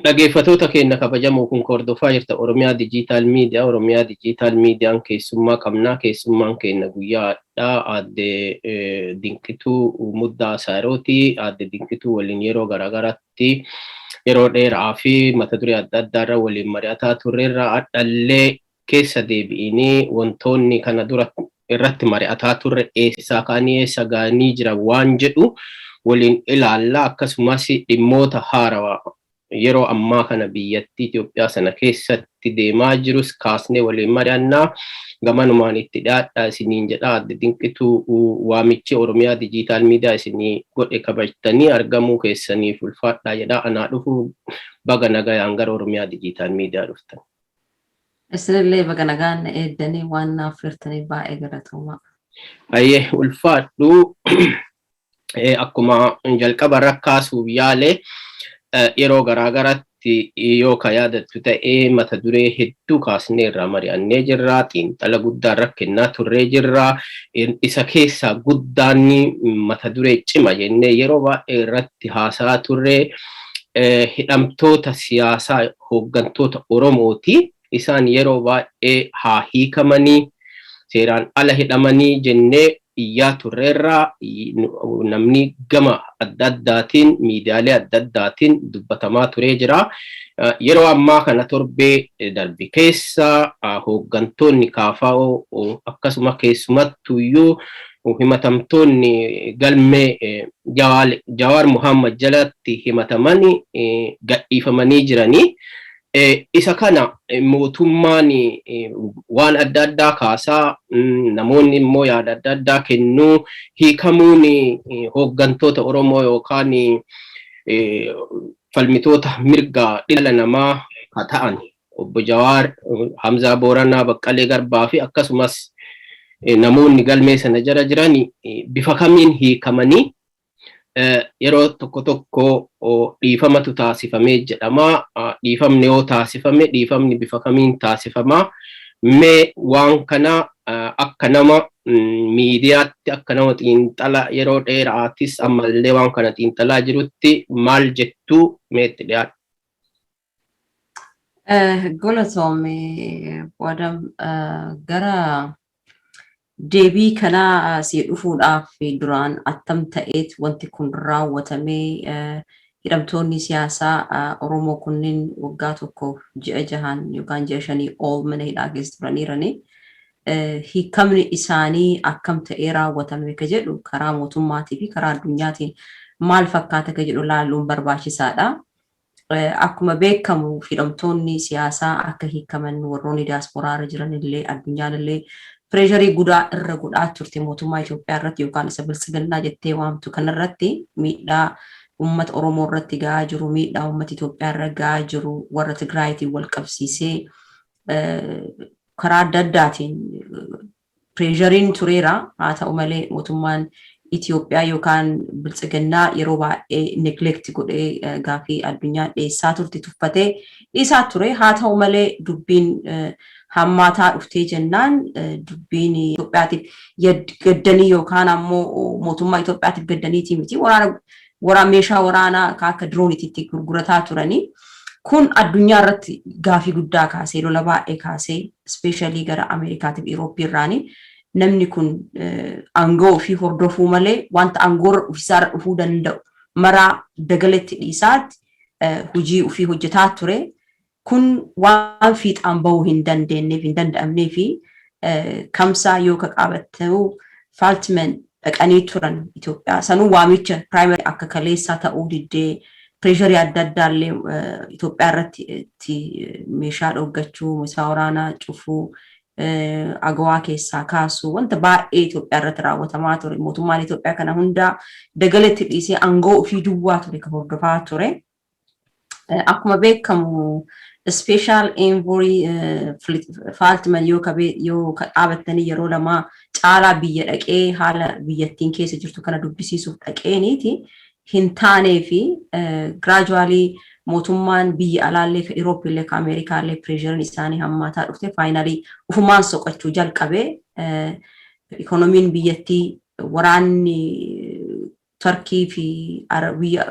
Dhaggeeffattoota keenya kabajamoo, kun hordofaa jirta Oromiyaa Digital Media. Oromiyaa Digital Mediaan keessummaa qabnaa. Keessummaan keenya guyyaa har'aa Aadde Dinqituu Muddaa Saayirooti. Aadde Dinqituu waliin yeroo garaagaraatti yeroo dheeraa fi mata duree adda addaa irra waliin mari'ataa turreerra. Har'allee keessa deebi'inii wantoonni kana dura irratti mari'ataa turre eessaa ka'anii eessa ga'anii jiran waan jedhu waliin ilaalla. Akkasumas dhimmoota haarawaa yeroo ammaa kana biyyattii Itoophiyaa sana keessatti deemaa jirus kaasnee waliin mari'annaa. Gamanumaan itti dhiyaadhaa isiniin jedha. Aadde Dinqituu, waamichi Oromiyaa Digital Media isinii godhe kabajtanii argamuu keessaniif ulfaadhaa jedha. Anaa dhufu, baga nagayaan gara Oromiyaa Digital Media dhuftan. Isinillee baga nagaan na eeddanii, waan naaf firtaniif baay'ee galatoomaa. Hayyee, ulfaadhu. Akkuma jalqaba irra kaasuuf yaale, yeroo garaagaratti yoo ka yaadattu ta'ee mata duree hedduu kaasnee irraa mari'annee jirra. Xiinxala guddaa irra kennaa turree jirra. Isa keessaa guddaan mata duree cima jennee yeroo baay'ee irratti haasaa turre hidhamtoota siyaasaa hooggantoota Oromooti. Isaan yeroo baay'ee haa hiikamanii, seeraan ala hidhamanii jennee iyyaa turreerra. Namni gama adda addaatiin, miidiyaalee adda addaatiin dubbatamaa turee jira. Yeroo ammaa kana torbee darbe keessa hooggantoonni KFO, akkasuma keessumattuyyuu himatamtoonni galmee Jawaar Muhammad jalatti himataman gadhiifamanii jiranii. Isa kana mootummaan waan adda addaa kaasaa, namoonni immoo yaada adda addaa kennuu. Hiikamuun hooggantoota Oromoo yookaan falmitoota mirga dhala namaa ka ta'an obbo Jawaar, Hamzaa Booranaa, Baqqalee Garbaa fi akkasumas namoonni galmee sana jala jiran bifa kamiin hiikamanii? Yeroo tokko tokko dhiifamatu taasifamee jedhama. Dhiifamni yoo taasifame, dhiifamni bifa kamiin taasifama? Mee waan kana akka nama miidiyaatti, akka nama xiinxala yeroo dheeraatis ammallee waan kana xiinxalaa jirutti maal jettuu? Mee itti dhiyaadhu. Galatoomi Adam, gara deebii kanaa si dhufuudhaaf duraan attam ta'eet wanti kun raawwatamee, hidhamtoonni siyaasaa Oromoo kunneen waggaa 1f ji'a 6n yookaan ji'a 5 ol mana hidhaa keessa turaniirani. Hiikamni isaanii akkam ta'ee raawwatame ka jedhu, karaa mootummaatii fi karaa addunyaatiin maal fakkaata ka jedhu laaluun barbaachisaadha. Akkuma beekamu hidhamtoonni siyaasaa akka hiikaman warroonni diyaasporaa irra jiran illee, addunyaan illee pressure guddaa irra godhaa turte mootummaa Itoophiyaa irratti yookaan isa biltsiginnaa jettee waamtu kanarratti. Miidhaa uummata Oromoo irratti gahaa jiru, miidhaa uummata Itoophiyaa irra gahaa jiru warra Tigraayitiin wal qabsiisee karaa adda addaatiin pressureiin tureera. Haa ta'u malee mootummaan Itoophiyaa yookaan biltsiginnaa yeroo baay'ee neglect godhee gaafii addunyaan dhiyeessaa turte tuffatee dhiisaa ture. Haa ta'u malee dubbiin hammaataa dhuftee jennaan, dubbiin Itoophiyaatiif gaddanii yookaan ammoo mootummaa Itoophiyaatiif gaddaniitii miti, waraana meeshaa waraanaa akka dirooniitiitti gurgurataa turanii. Kun addunyaa irratti gaafii guddaa kaasee, lola baay'ee kaasee, especially gara Ameerikaatiif Irooppii irraanii namni kun aangoo ofii hordofuu malee wanta aangoo ofiisaarra dhufuu danda'u maraa dagaletti dhiisaatti hojii ofii hojjetaa ture. Kun waan fiixaan bahuu hin dandeenyeef, hin danda'amnee fi kamsaa yoo ka qaabattuu Feltman dhaqanii turan Itoophiyaa. Sanuu waamicha primary akka kaleessaa ta'uu diddee, pressure adda addaallee Itoophiyaa irratti meeshaa dhoggachuu, meeshaa waraanaa cufuu, AGOA keessaa kaasuu, wanta baay'ee Itoophiyaa irratti raawwatamaa ture. Mootummaan Itoophiyaa kana hundaa dagaletti dhiisee aangoo ofii duwwaa ture kan hordofaa ture. Akkuma beekamu special envoy Feltman yoo dhaabattanii yeroo lamaa caalaa biyya dhaqee haala biyyattiin keessa jirtu kana dubbisiisuuf dhaqeeniiti hin taanee fi gradually mootummaan biyya alaallee, ka Irooppillee ka Ameerikaallee pressureiin isaanii hammaataa dhufte, finally ufumaan soqachuu jalqabee. Ikonomiin biyyattii waraanni Turkii fi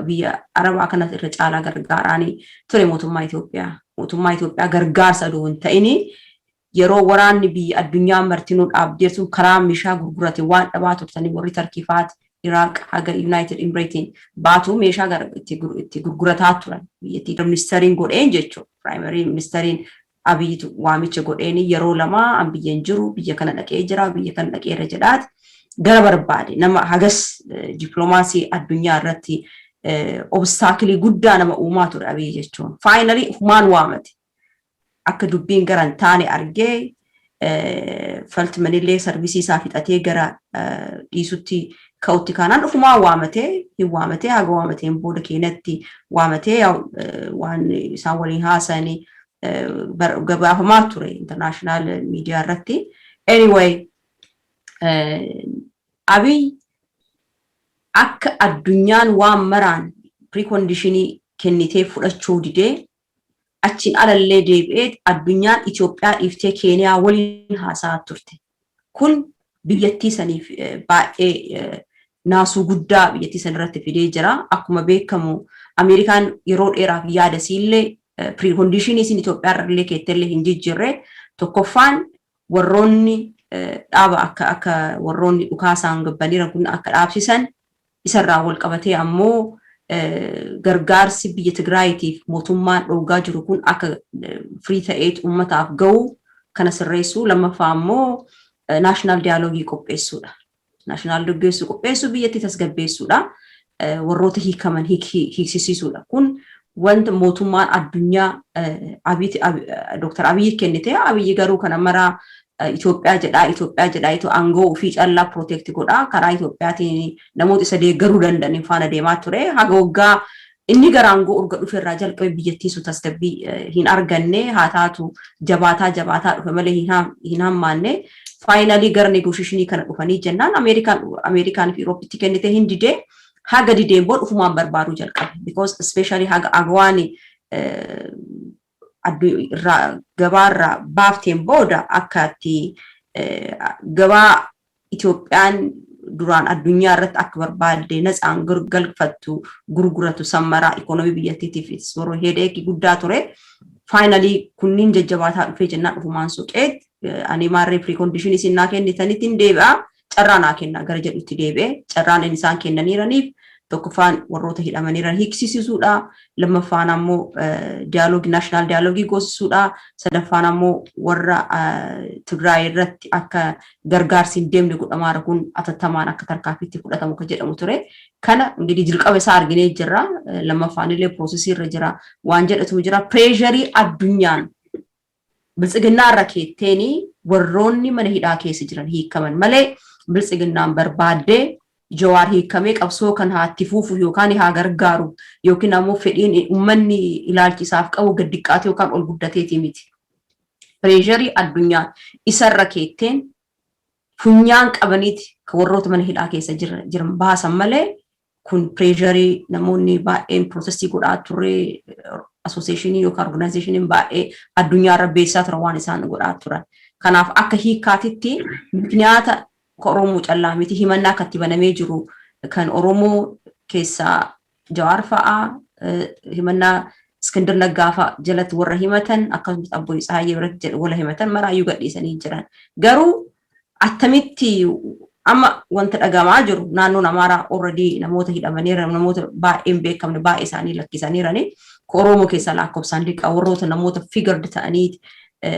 biyya Arabaa kanas irra caalaa gargaaraanii ture mootummaa Itoophiyaa. Mootummaa Itoophiyaa gargaarsa odoo hin ta'ini, yeroo waraanni biyya addunyaa martinuu dhaabdee sun karaa meeshaa gurgurate waan dhabaa turtanii, warri Tarkii fa'aati, Iraaq haga United Emiratiin baatu meeshaa itti gurgurataa turan biyyattii. Ministeriin godheen jechuudha. Primary ministeriin Abiyyitu waamicha godheen yeroo lama, an biyya hin jiru, biyya kana dhaqee jira, biyya kana dhaqeera jedhaati. Gara barbaade nama hagas dippiloomaasii addunyaa irratti obstacle guddaa nama uumaa ture Abiyyi jechuun. Finally ufumaan waamate. Akka dubbiin gara hin taane argee, Feltmanillee service isaa fixatee gara dhiisutti ka'utti kaanaan ufumaan waamatee hin waamatee. Haga waamateen booda keenyatti waamatee waan isaan waliin haasa'anii gabaafamaa ture international media irratti. Anyway, Abiy akka addunyaan waan maraan preconditionii kennitee fudhachuu didee, achiin alallee deebi'ee addunyaan Itoophiyaa dhiiftee Keeniyaa waliin haasa'aa turte. Kun biyyattii saniif baay'ee naasuu guddaa biyyattii san irratti fidee jira. Akkuma beekamu, Ameerikaan yeroo dheeraaf yaada isiillee, preconditionii isin Itoophiyaa irra illee keettellee hin jijjiirre. Tokkoffaan, warroonni dhaaba akka warroonni dhukaasaan gabbaniiran kun akka dhaabsisan, isarraa wal qabatee ammoo gargaarsi biyya Tigraayitiif mootummaan dhoogaa jiru kun akka firii ta'eet uummataaf ga'u kana sirreessuu, lammaffaa ammoo national dialogue qopheessuudha. National dialogue qopheessuu, biyyatti tasgabbeessuudha. Warroota hiikaman hiiksisiisuudha. Kun wanta mootummaan addunyaa Dr. Abiyyi kennite. Abiyyi garuu kana maraa Itoophiyaa jedhaa, Itoophiyaa jedhaa, itoo aangoo ofii callaa protect godhaa, karaa Itoophiyaatiin namoota isa deeggaruu danda'an faana deemaa ture. Haga waggaa inni gara aangoo urga dhufe irraa jalqabe biyyattiin sun tasgabbii hin arganne. Haa taatu, jabaataa jabaataa dhufe malee hin hammaanne. Finally gara negotiationii kana dhufanii jennaan Ameerikaan fi Iroopitti kennite hin didee. Haga dideen booda ufumaan barbaaduu jalqabe. Because especially haga AGOAni irraa gabaarraa baafteen booda akka itti gabaa Itoophiyaan duraan addunyaa irratti akka barbaadde natsaan galfattu, gurguratu sammaraa ikonomii biyyattiitiif yeroo headache guddaa ture. Finally kunniin jajjabaataa dhufee jennaan dhufumaan suqee, ani maarree preconditionii isin naa kennitanitti hin deebi'a, carraa naa kennaa gara jedhutti deebi'e. Carraan inni isaan kennaniiraniif tokkoffaan warroota hidhamaniiran hiiksisiisuudha, lammaffaan ammoo dialogue, national dialogue goosisuudha, sadaffaan ammoo warra Tigraay irratti akka gargaarsi hin deemne godhamaara kun atattamaan akka tarkaanfiitti fudhatamu kan jedhamu ture. Kana ingidihi jalqaba isaa arginee jirra. Lammaffaan illee processii irra jira waan jedhatu jira. Pressurii addunyaan Biltsiginnaa irra keetteeni warroonni mana hidhaa keessa jiran hiikaman malee, Biltsiginnaan barbaaddee Jawaar hiikamee qabsoo kan haa itti fuufu yookaan haa gargaaru yookiin ammoo fedhiin uummanni ilaalchisaaf qabu gad diqqaate yookaan ol guddateeti miti. Pressurii addunyaan isarra keetteen funyaan qabaniiti kan warroota mana hidhaa keessa jiran baasan malee, kun pressurii namoonni baay'een protestii godhaa turre, associationii yookaan organizationiin baay'ee addunyaarra beeksisaa turan waan isaan godhaa turan. Kanaaf akka hiikkaatitti mikniyaata Oromoo callaa miti, himannaa akka itti banamee jiru kan Oromoo keessaa Jawaar fa'aa, himannaa Iskindir Naggaa fa'a jalatti warra himatan, akkasumas Abbooy Tsahaayyee biratti warra himatan maraayyuu gadhiisanii jiran. Garuu attamitti amma wanta dhagamaa jiru, naannoon Amaaraa already namoota hidhamaniiran, namoota baay'ee hin beekamne baay'ee isaanii lakkisaniirani. Oromoo keessaa lakkoofsaan diqqaa warroota namoota figured ta'anii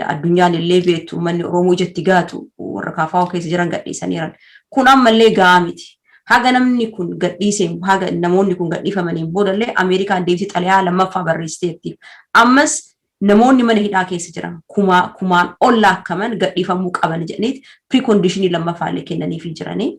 addunyaan illee beektu, uummanni Oromoo ijatti gaatu, warra KFO keessa jiran gadhiisaniiran. Kun ammallee gahaa miti. Haga namni kun gadhiiseen, haga namoonni kun gadhiifamaniin boodallee Ameerikaan deebisee xalayaa lammaffaa barreessiteetti. Ammas namoonni mana hidhaa keessa jiran kumaa kumaan ol laakkaman gadhiifamuu qaban jedhaniit preconditionii lammaffaa illee kennaniifii jiranii.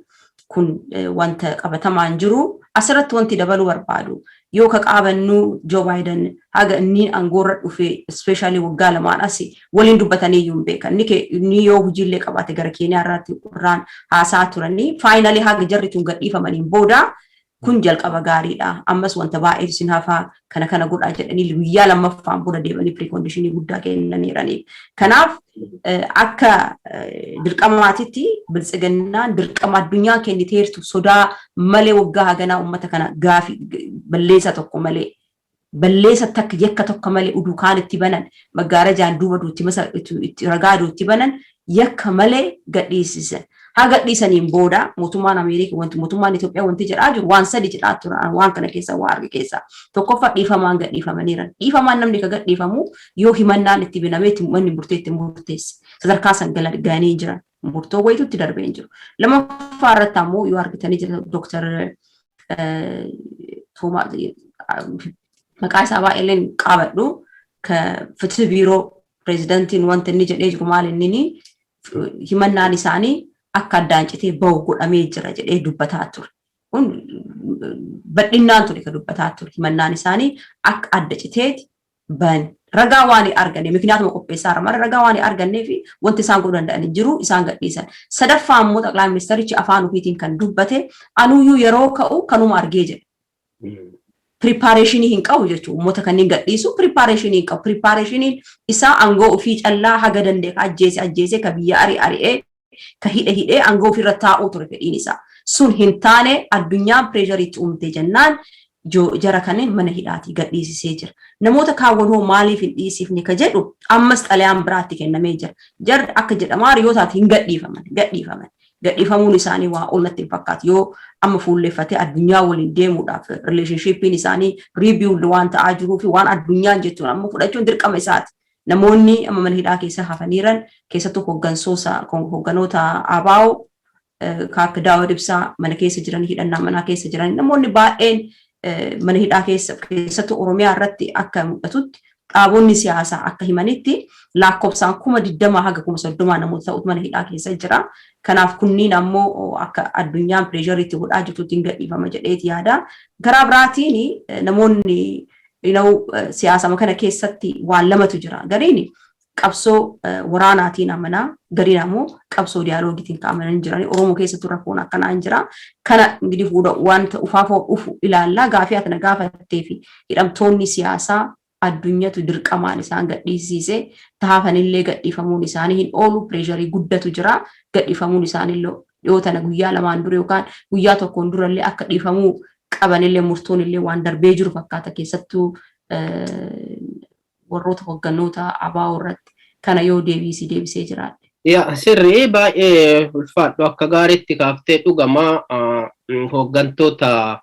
Kun wanta qabatamaan jiru. Asirratti wanti dabaluu barbaadu, yoo ka qaabannu Joe Biden haga inni aangoorra dhufe, especially waggaa 2n asi waliin dubbatanii iyyuu hin beekan. Inni yoo hojiillee qabaate gara Keeniyaa irratti irraan haasaa turanii, finally haga jarri tun gadhiifamaniin booda Kun jalqaba gaariidha. Ammas wanta baay'eetu isin hafaa, kana kana godhaa jedhanii guyyaa lammaffaan booda deemanii preconditionii guddaa kennaniiraniif. Kanaaf akka dirqamaatitti Biltsiginnaan dirqama addunyaa kenniteertu sodaa malee waggaa haganaa uummata kana gaafii balleessa tokko malee, balleessa takka, yakka tokko malee uduu kaan itti banan, maggaarajaan duuba duutti masa itti ragaa duutti banan, yakka malee gadhiisisan. Haa gadhiisaniin booda mootummaan Ameerikaa, wanti mootummaan Itoophiyaa wanti jedhaa jiru waan sadi jedhaa turan waan kana keessa waa arge keessa. Tokkoffaa, dhiifamaan gadhiifamaniiran. Dhiifamaan namni ka gadhiifamu yoo himannaan itti binamee itti manni murtee itti murteesse. Sadarkaa san gahanii jiran. Murtoo wayitu itti darbee hin jiru. Lammaffaa irratti ammoo yoo argitanii jira, Dooktar Toomaa, maqaa isaa baay'eeleen qaabadhu, ka ፍትህ biiroo pireezidantiin, wanta inni jedhee jiru maal? Inni himannaan isaanii akka addaan citee bahu godhamee jira jedhee dubbataa ture. Kun bal'innaan ture kan dubbataa ture. Himannaan isaanii akka adda citeeti bahan. Ragaa waan hin arganne, mikinaatuma qopheessaa irra malee ragaa waan hin argannee fi wanti isaan godhuu danda'an hin jiru, isaan gadhiisan. Sadaffaa immoo xaqlaa ministerichi afaan ofiitiin kan dubbate, anuyyuu yeroo ka'u kanuma argee jedhe. Preparationii hin qabu jechuudha. Uummata kanneen gadhiisu preparationii hin qabu. Preparationiin isaa aangoo ofii callaa haga danda'e ka ajjeese ajjeese, ka biyya ari ari'ee, ka hidhe hidhee aangoo ofirra taa'uu ture fedhiin isaa. Sun hin taane, addunyaan pressureiitti uumte jennaan jara kanneen mana hidhaatii gadhiisisee jira. Namoota kaawwan hoo maaliif hin dhiisifne ka jedhu ammas xalayaan biraatti kennamee jira. Jarri akka jedhamaa yoo taate hin gadhiifaman gadhiifaman. Gadhiifamuun isaanii waa ol natti hin fakkaatu. Yoo amma fuulleeffatee addunyaa waliin deemuudhaaf relationshipiin isaanii rebuild waan ta'aa jiruu fi waan addunyaan jettuun amma fudhachuun dirqama isaati. Namoonni amma mana hidhaa keessa hafaniiran, keessattuu hogganoota ABO akka Daawud Ibsaa mana keessa jiran, hidhannaa manaa keessa jiran, namoonni baay'een mana hidhaa keessa, keessattuu Oromiyaa irratti akka mul'atutti, dhaabonni siyaasaa akka himanitti lakkoofsaan 20,000 haga 30,000 namoota ta'utu mana hidhaa keessa jira. Kanaaf kunniin ammoo akka addunyaan pressureiitti godhaa jirtutti hin gadhiifama jedheeti yaada. Karaa biraatiin namoonni siyaasa kana keessatti waan lamatu jira. Gariin qabsoo waraanaatiin amanaa, gariin ammoo qabsoo dialogueiitiin kan amanan jiran. Oromoo keessattuu rakkoon akkanaa hin jira. Kana ingidihi wanta ufaafoo dhufu ilaallaa. Gaafii ati na gaafattee fi hidhamtoonni siyaasaa addunyatu dirqamaan isaan gadhiisiise, taafanillee gadhiifamuun isaanii hin oolu, pressureii guddatu jira. Gadhiifamuun isaaniillee dhiyoo tana guyyaa lamaan dura yookaan guyyaa tokkoon durallee akka dhiifamuu qabanillee murtoon illee waan darbee jiru fakkaata, keessattuu warroota hogganoota ABO irratti. Kana yoo deebisii deebisee jiraadhe. Yaa, sirrii, baay'ee ulfaadhu, akka gaariitti kaaftee. Dhugamaa hooggantoota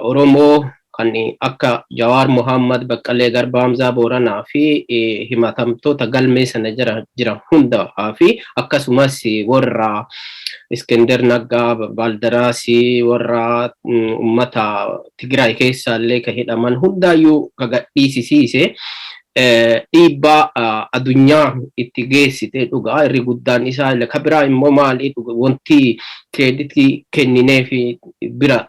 Oromoo kan akka Jawaar Mohammad, Baqqalee Garbaa, Hamzaa Booranaa fi himatamtoota galmee sana jiran hundaa fi akkasumas warra Iskender Naggaa, Baaldaraasii, warra uummata Tigraay keessaallee ka hidhaman hundaayyuu ka gadhiisisiise dhiibbaa addunyaa itti geessite dhugaa irri guddaan isaa. Ka biraa immoo maali? Wanti creditii kenninee fi bira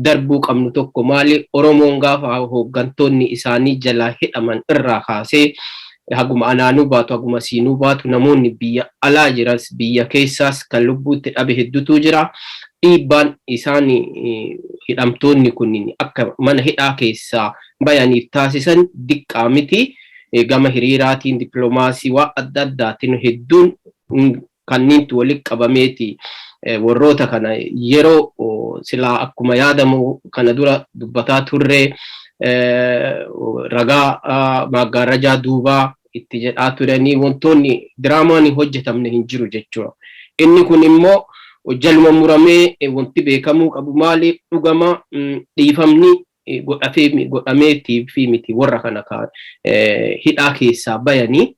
darbuu qabnu tokko maali? Oromoon gaafa hooggantoonni isaanii jalaa hidhaman irraa kaasee haguma anaanuu baatu, haguma siinuu baatu, namoonni biyya alaa jiras biyya keessaas kan lubbuutti dhabe hedduutu jira. Dhiibbaan isaan hidhamtoonni kunniin akka mana hidhaa keessaa bayaniif taasisan diqqaa miti. Gama hiriiraatiin, dippiloomaasii, waan adda addaatiin hedduun kanniintu walitti qabameeti warroota kana yeroo silaa akkuma yaadamu kana dura dubbataa turre, ragaa maaggaarrajaa duubaa itti jedhaa turanii, wantoonni diraamaan hin hojjetamne hin jiru jechuudha. Inni kun immoo jaluma muramee wanti beekamuu qabu maali? Dhugama dhiifamni godhameetii fi miti, warra kana hidhaa keessaa bayanii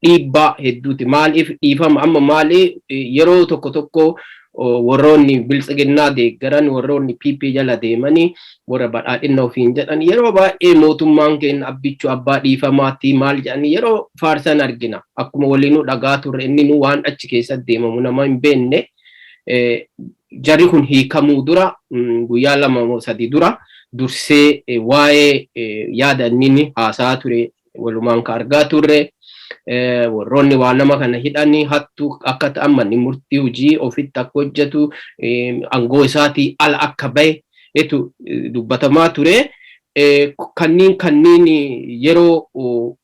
dhiibbaa hedduuti. Maaliif dhiifama amma maali? Yeroo tokko tokko warroonni Biltsiginnaa deeggaran, warroonni PP jala deemanii, warra badhaadhina ofiin jedhan, yeroo baay'ee mootummaan keenya abbichuu abbaa dhiifamaatti maal jedhanii yeroo faarsan argina. Akkuma waliinuu dhagaa turre, inni nu waan achi keessatti deemamu nama hin beekne. Jarri kun hiikamuu dura guyyaa 2 moo 3 dura dursee waa'ee yaada inni haasaa ture walumaan ka argaa turre. Warroonni waan nama kana hidhanii hattuu akka ta'an, manni murtii hojii ofitti akka hojjetu, aangoo isaatii ala akka bahe etu dubbatamaa ture. Kanneen yeroo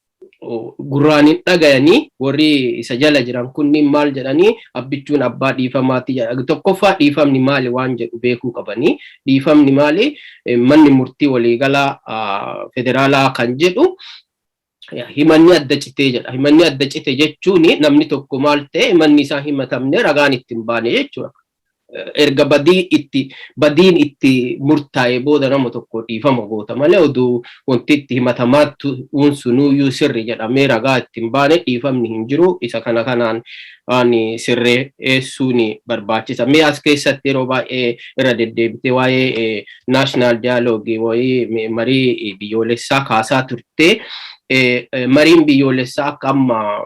gurraan hin dhagayanii warri isa jala jiran kunniin maal jedhanii, Abbichuun abbaa dhiifamaati jedha. Tokkoffaa, dhiifamni maali waan jedhu beekuu qabanii. Dhiifamni maali? Manni murtii waliigalaa federaalaa kan jedhu himanni adda citee jedha. Himanni adda cite jechuun namni tokko maal ta'e, himanni isaa himatamne, ragaan itti hin baane jechuudha. Erga badii itti badiin itti murtaa'e booda nama tokko dhiifama goota malee, oduu wanti itti himatamaa sunuyyuu sirri jedhamee ragaa itti hin baane dhiifamni hin jiru. Isa kana kanaan waan sirreessuun barbaachisa. Mee as keessatti yeroo baay'ee irra deddeebitee waa'ee national dialogue wayii, marii biyyoolessaa kaasaa turte. Mariin biyyoolessaa akka amma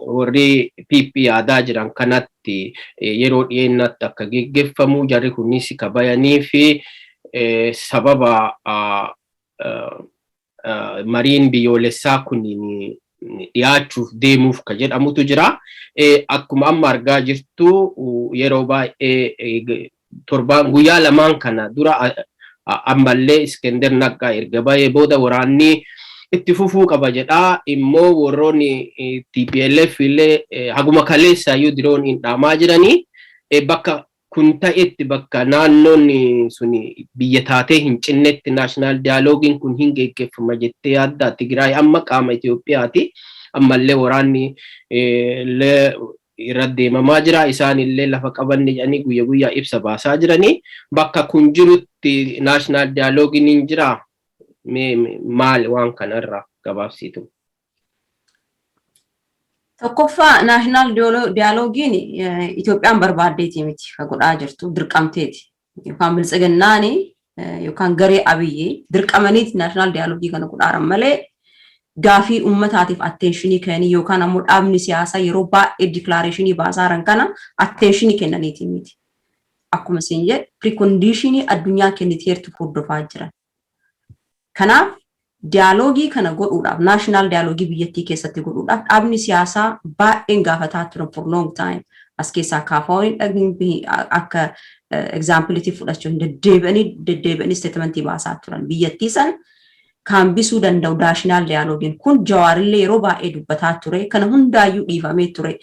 warri PP yaadaa jiran kanatti yeroo dhiyeenyaatti akka geggeeffamu, jarri kunis kabayanii fi sababa mariin biyyoolessaa kun dhiyaachuuf deemuuf ka jedhamutu jira. Akkuma amma argaa jirtu, yeroo baay'ee torbaan guyyaa lamaan kana dura ammallee Iskender Naggaa erga bahee booda waraanni itti fufuu qaba jedhaa. Immoo warroonni TPLF illee haguma kaleessaayyuu diroon hin dhaamaa jiranii. Bakka kun ta'etti, bakka naannoon sun biyya taatee hin cinnetti, national dialogue iin kun hin geggeeffama jettee yaaddaa? Tigraay amma qaama Itoophiyaati. Ammallee waraanni irra deemamaa jira. Isaan illee lafa qabanne jedhanii guyya guyyaa ibsa baasaa jiranii. Bakka kun jirutti national dialogue iin hin jiraa? Maal waan kanarraa gabaabsitu? Tokkoffaa, national dialogue iin Itoophiyaan barbaaddeeti miti ka godhaa jirtu, dirqamteeti. Yookaan Biltsiginnaani yookaan garee Abiyyi dirqamaniiti national dialogue kana godhaaran malee, gaafii uummataatiif attention kennanii yookaan ammoo dhaabni siyaasaa yeroo baay'ee declaration baasaaran kana attention kennaniiti miti. Akkuma isin jedhe, precondition addunyaa kenniteertu hordofaa jiran. Kanaaf dialogue kana godhuudhaaf, national dialogue biyyattii keessatti godhuudhaaf, dhaabni siyaasaa baay'een gaafataa turan for long time. As keessaa kaafaawwan akka example itti fudhachuu deddeebi'anii deddeebi'anii statement baasaa turan. Biyyattii san kan bisuu danda'u national dialogue iin kun Jawaarillee yeroo baay'ee dubbataa ture. Kana hundaayyuu dhiifamee ture.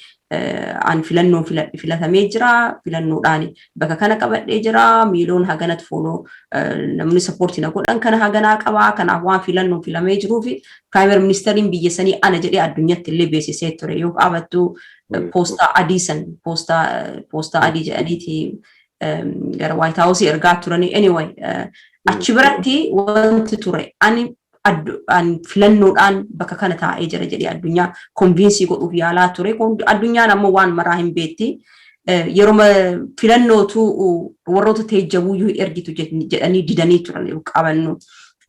An filannoon filatamee jira, filannoodhaan bakka kana qabadhee jira, miiliyoon haganatti follow namni support na godhan kana haganaa qabaa, kanaaf waan filannoon filamee jiruuf prime minister iin biyya sanii ana jedhee addunyatti illee beeksisee ture. Yoo qabattu, poostaa adii san, poostaa adii jedhaniiti gara White House ergaa turanii. Anyway, achi biratti wanti ture, ani filannoodhaan bakka kana taa'ee jira jedhee addunyaa convince godhuuf yaalaa ture. Addunyaan ammoo waan maraa hin beekti. Yeroo filannootu warroota teejjabuuyyuu ergitu jedhanii didanii turan qabannu.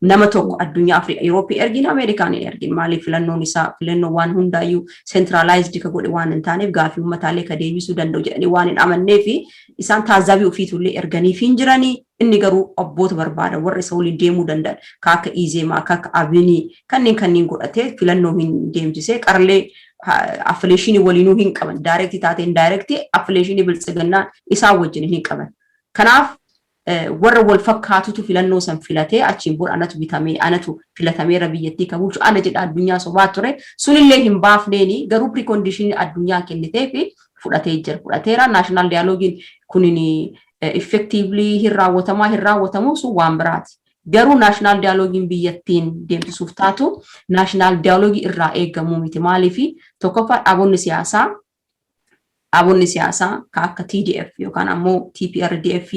Nama tokko addunyaa Afrikaa, Yurooppii ergin, Ameerikaan hin ergin. Maaliif? Filannoon isaa filannoo waan hundaayyuu centralized ka godhe waan hin taaneef, gaafii uummataalee ka deebisuu danda'u jedhanii waan hin amannee fi isaan taazaabii ofiitullee erganiif hin jiranii. Inni garuu abboota barbaada warra isa waliin deemuu danda'an, ka akka Izeemaa, ka akka Abinii kanneen godhatee filannoo hin deemsisee. Qarlee affiliation waliinuu hin qaban, direct taatee indirect affiliation Biltsiginnaa isaan wajjin hin qaban. Kanaaf warra wal fakkaatutu filannoo san filatee, achiin booda anatu bitamee, anatu filatameera, biyyattii kan bulchu ana jedha addunyaa sobaa ture. Sunillee hin baafneeni, garuu precondition addunyaa kennitee fi fudhatee jira, fudhateera. National dialogue iin kunin effectively hin raawwatamaa hin raawwatamu sun waan biraati. Garuu national dialogue iin biyyattiin deemsisuuf taatu national dialogue irraa eegamuu miti. Maaliifi? Tokkoffaa, dhaabonni siyaasaa ka akka TDF yookaan ammoo TPRDF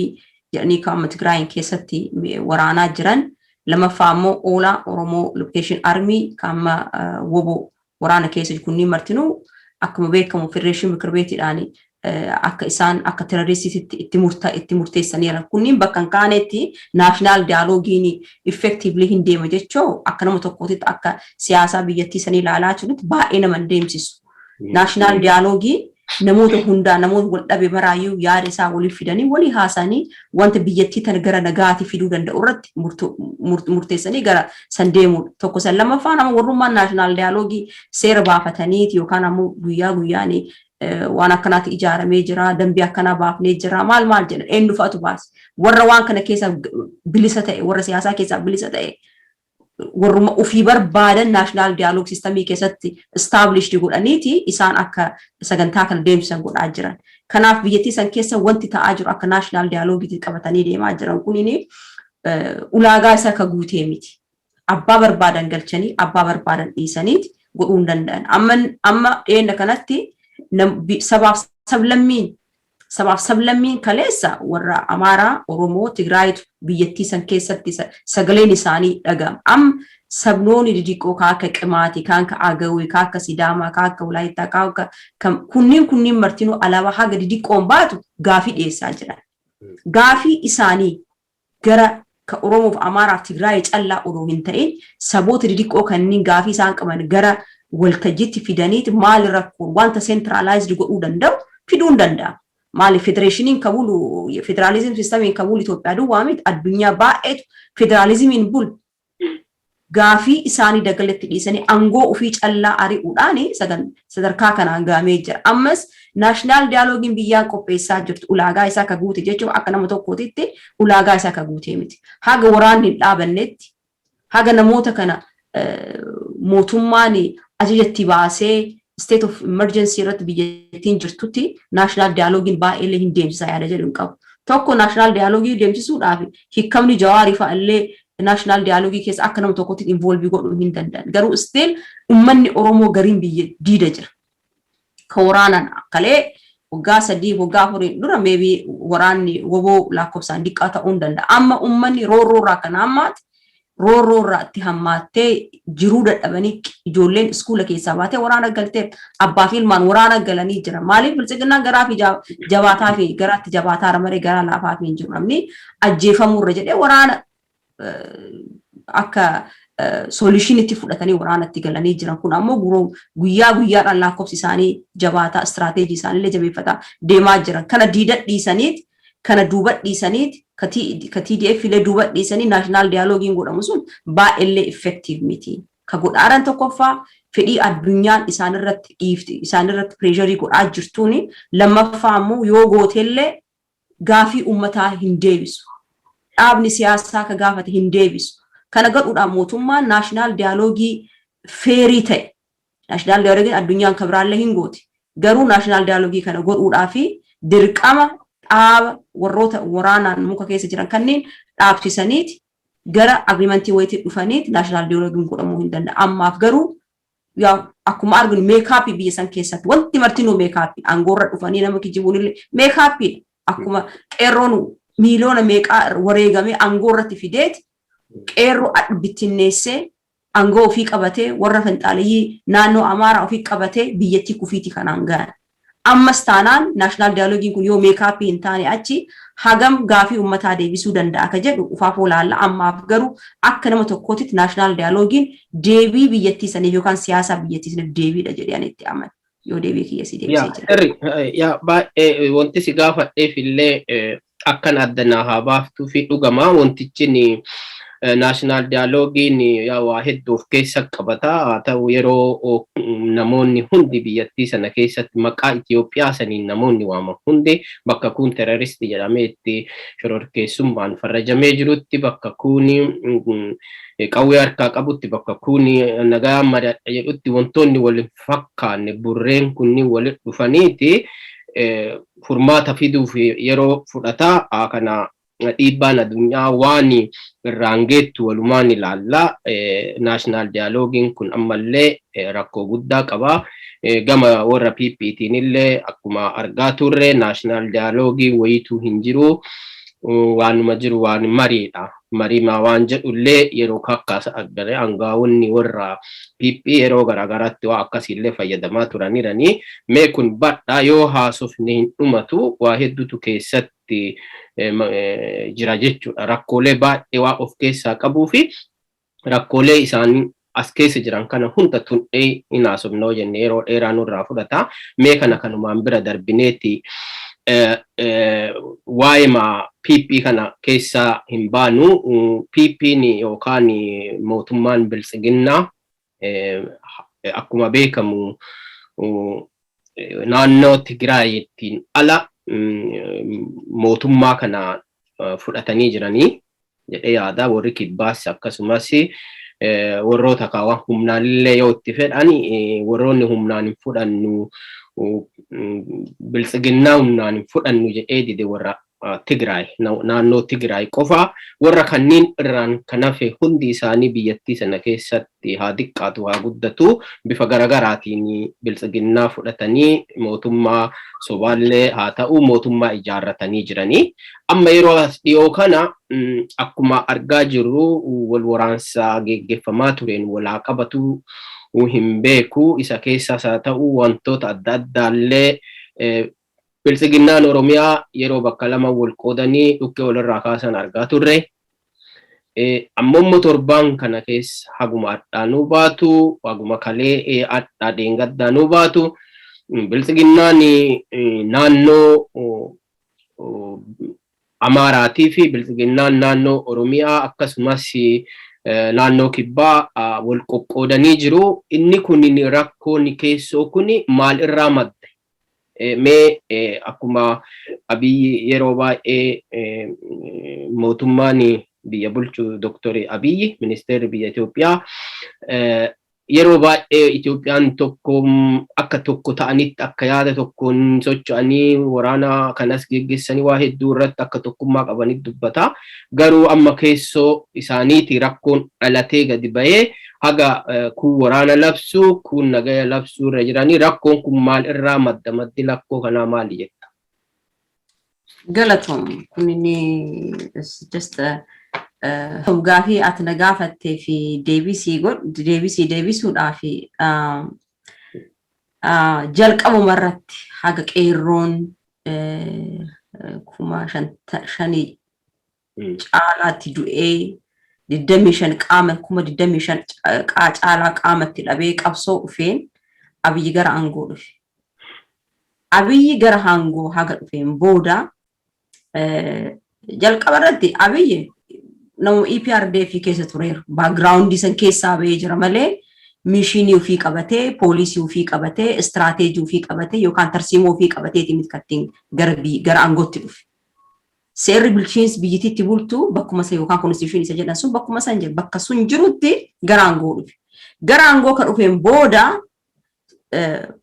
jedhanii kan amma Tigraayin keessatti waraanaa jiran, lamaffaa ammoo OLA, Oromoo Liberation Army, kan amma WOBO waraana keessa, kunniin martinuu akkuma beekamu Federeeshinii Mikir Beetiidhaan akka isaan akka terrorist iitti itti murteessaniira. Kunniin bakka hin kaanetti national dialogue iin effectively hin deema jechuu akka nama tokkootitti, akka siyaasaa biyyattii sanii ilaalaa jirutti, baay'ee nama hin deemsisu. National dialogue Namoota hundaa, namoota wal dhabe maraayyuu yaada isaa waliif fidanii, walii haasanii, wanta biyyattii tana gara nagaatti fiduu danda'u irratti murteessanii gara san deemudha. Tokko san. Lammaffaan amma warrummaan national dialogue seera baafataniiti yookaan ammoo guyyaa guyyaan waan akkanaatti ijaaramee jira, dambii akkanaa baafnee jira, maal maal jedhan, eenyu fa'atu baase? Warra waan kana keessaa bilisa ta'e, warra siyaasaa keessaa bilisa ta'e, warruma ofii barbaadan national dialogue system keessatti established godhaniiti isaan akka sagantaa kana deemsisan godhaa jiran. Kanaaf biyyattii san keessa wanti ta'aa jiru akka national dialogueitti qabatanii deemaa jiran kunini ulaagaa isa akka guutee miti. Abbaa barbaadan galchanii, abbaa barbaadan dhiisaniiti godhuu hin danda'an. Amma dhiyeenya kanatti sabaaf sablammiin kaleessa warra Amaaraa, Oromoo, Tigraayitu biyyattii san keessatti sagaleen isaanii dhaga'ama. Amma sabnoonni didiqqoo kaa akka Qimaatii, kaan akka Agawii, kaa akka Sidaamaa, kaa akka Walaayittaa, kaa akka kunniin martinuu alaabaa haga didiqqoon baatu gaafii dhiyeessaa jiran. Gaafii isaanii gara ka Oromoof, Amaaraaf, Tigraay callaa odoo hin ta'in, saboota didiqqoo kanneen gaafii isaan qaban gara waltajjiitti fidaniiti maali rakkoon, wanta centralized godhuu danda'u fiduu hin danda'a. Maali, federationiin ka bulu, federalism systemiin ka bulu Itoophiyaa duwwaa miti, addunyaa baay'eetu federaalizimiin bulu. Gaafii isaanii dagalatti dhiisanii aangoo ofii callaa ari'uudhaan sadarkaa kanaan gahamee jira. Ammas national dialogueiin biyyaan qopheessaa jirtu ulaagaa isaa ka guute jechuun akka nama tokkootitti ulaagaa isaa ka guutee miti. Haga waraanni hin dhaabannetti, haga namoota kana mootummaan ajajatti baasee state of emergency irratti biyyattiin jirtutti national dialogueiin baay'ee hin deemsisa yaada jedhu hin qabu. Tokko, national dialogue deemsisuudhaaf hiikamni Jawaarii fa'a illee national dialogue keessa akka nama tokkotti involve godhuu hin danda'an. Garuu still uummanni Oromoo gariin biyya diida jira. Ka waraanaan kalee waggaa 3, waggaa 4 dura maybe waraanni WBO lakkoofsaan diqqaa ta'uu hin danda'a. Amma uummanni roorroo irraa kan hammaate, roorroo irraa itti hammaattee jiruu dadhabanii, ijoolleen iskuula keessaa baatee waraana galtee, abbaa fi ilmaan waraana galanii jira. Maaliif? Biltsiginnaan garaa fi jabaataa fi garaatti jabaataa malee garaa laafaa fi hin jiru. Namni ajjeefamuurra jedhee waraana akka solutionitti fudhatanii waraanatti galanii jiran. Kun ammoo guyyaa guyyaadhaan lakkoofsi isaanii jabaataa, istiraateejii isaaniillee jabeeffataa deemaa jiran. Kana diida dhiisaniiti, kana duuba dhiisaniiti, ka TDF illee duuba dhiisanii national dialogueiin godhamu sun baay'eellee effective miti. Ka godhaaran tokkoffaa fedhii addunyaan isaanirratti dhiifti, isaanirratti pressure godhaa jirtuuni. Lammaffaa ammoo yoo gootellee gaafii uummataa hin deebisu. Dhaabni siyaasaa ka gaafate hin deebisu. Kana godhuudhaan mootummaan national dialogue fair ta'e, national dialogueiin addunyaan ka biraallee hin gooti. Garuu national dialogue kana godhuudhaa fi dirqama dhaaba warroota waraanaan muka keessa jiran kanneen dhaabsisaniiti gara agreement wayiitti dhufaniiti national dialogueiin godhamuu hin danda'a. Ammaaf garuu akkuma arginu makeup biyya san keessatti wanti martinuu makeup, aangoorra dhufanii nama kijibuun illee makeupiidha. Akkuma qeerroon miiliyoona meeqaa wareegamee aangoo irratti fideeti, qeerroo bittinneessee aangoo ofii qabatee, warra finxaaleyyii naannoo Amaaraa ofii qabatee biyyattii kufiitii kanaan gahan. Ammas taanaan national dialogueiin kun yoo makeup hin taane achi hagam gaafii uummataa deebisuu danda'a ka jedhu ufaaf olaalla. Ammaaf garuu akka nama tokkootitti national dialogueiin deebii biyyattii saniif yookaan siyaasa biyyattii saniif deebiidha jedhee ani itti amana. Yoo deebii kiyya si deebisee jira. Yaa, baay'ee wanti si gaafadheef illee akkan adda naa haa baaftuu fi dhugamaa wantichi national dialogueiin yaa waa hedduu of keessa qabata. Haa ta'u, yeroo namoonni hundi biyyattii sana keessatti maqaa Itoophiyaa saniin namoonni waaman hundi bakka kun terrorist jedhamee itti shororkeessummaan farrajamee jirutti, bakka kun qawwee harkaa qabutti, bakka kun nagaa mari'adha jedhutti, wantoonni wal hin fakkaanne burreen kunniin walitti dhufaniiti furmaata fiduuf yeroo fudhataa. Kana dhiibbaan addunyaa waan irraan geettu walumaan ilaalla. National dialogueiin kun ammallee rakkoo guddaa qaba. Gama warra PPtiin illee akkuma argaa turre national dialogue wayituu hin jiru. Waanuma jiru waan mariidha. Mariimaa waan jedhullee yeroo kakkaasa agarre aangaa'onni warra PP yeroo garaagaraatti waa akkasiillee fayyadamaa turaniranii. Mee kun badhaa yoo haasofne hin dhumatu, waa hedduutu keessatti jira jechuudha. Rakkoolee baay'ee waa of keessaa qabuu fi rakkoolee isaanii As keessa jiran kana hunda tuqnee hin haasofnoo jenne yeroo dheeraa nurraa fudhata. Mee kana kanumaan bira darbineeti waa'ee PP kana keessa hin baanu. PP'n yookaan mootummaan Biltsiginnaa akkuma beekamu naannoo Tigraayittiin ala mootummaa kana fudhatanii jiranii jedhee yaada. Warri kibbaas akkasumas warroota kaawwan humnaanillee yoo itti fedhan, warroonni humnaan hin fudhannu, Biltsiginnaa humnaan hin fudhannu jedhee dide warra Tigraay, naannoo Tigraay qofa. Warra kanneen irraan kan hafe hundi isaanii biyyattii sana keessatti haa xiqqaatu haa guddatu bifa garagaraatiin Biltsiginnaa fudhatanii mootummaa sobaallee haa ta'u mootummaa ijaarratanii jiranii. Amma yeroo as dhiyoo kana akkuma argaa jirru wal waraansa geggeeffamaa tureen walaa qabatu hin beeku. Isa keessaas haa ta'u wantoota adda addaallee Biltsiginnaan Oromiyaa yeroo bakka lama wal qoodanii dhukkee walirraa kaasan argaa turre. Ammoo immoo torbaan kana keessa haguma hadhaanuu baatu, haguma kalee hadhaa deengaddaanuu baatu, Biltsiginnaan naannoo Amaaraatii fi Biltsiginnaan naannoo Oromiyaa akkasumas naannoo Kibbaa wal qoqqoodanii jiru. Inni kun rakkoon keessoo kun maal irraa madde? Mee akkuma Abiyyi yeroo baay'ee mootummaan biyya bulchu, Dooktor Abiyyi, ministeerri biyya Itoophiyaa, yeroo baay'ee Itoophiyaan tokko akka tokko ta'anitti akka yaada tokkoon socho'anii waraana kanas geggeessanii waa hedduu irratti akka tokkummaa qabanitti dubbata. Garuu amma keessoo isaaniiti rakkoon dhalatee gadi bahee haga kun waraana labsuu, kun nagaya labsuu irra jiranii, rakkoon kun maal irraa madda? Maddi rakkoo kanaa maali jetta? Galatoom. Kun inni just gaafii ati na gaafattee fi deebisii godhu deebisii deebisuudhaaf jalqabuma irratti haga qeerroon 5,000 caalaatti du'ee 25 qaama 25,000 caalaa qaamatti dhabee qabsoo dhufeen Abiyyi gara aangoo dhufe. Abiyyi gara aangoo haga dhufeen booda jalqaba irratti Abiyyi nama EPRDF keessa tureera. Background san keessaa bahee jira malee mission ofii qabatee, policy ofii qabatee, strategy ofii qabatee yookaan tarsiimoo ofii qabateeti miti kan ittiin gara aangootti dhufe. Seerri bulchiinsi biyyattiitti bultu bakkuma isa yookaan constitution isa jedhan sun bakkuma san jira. Bakka sun jirutti gara aangoo dhufe. Gara aangoo kan dhufeen booda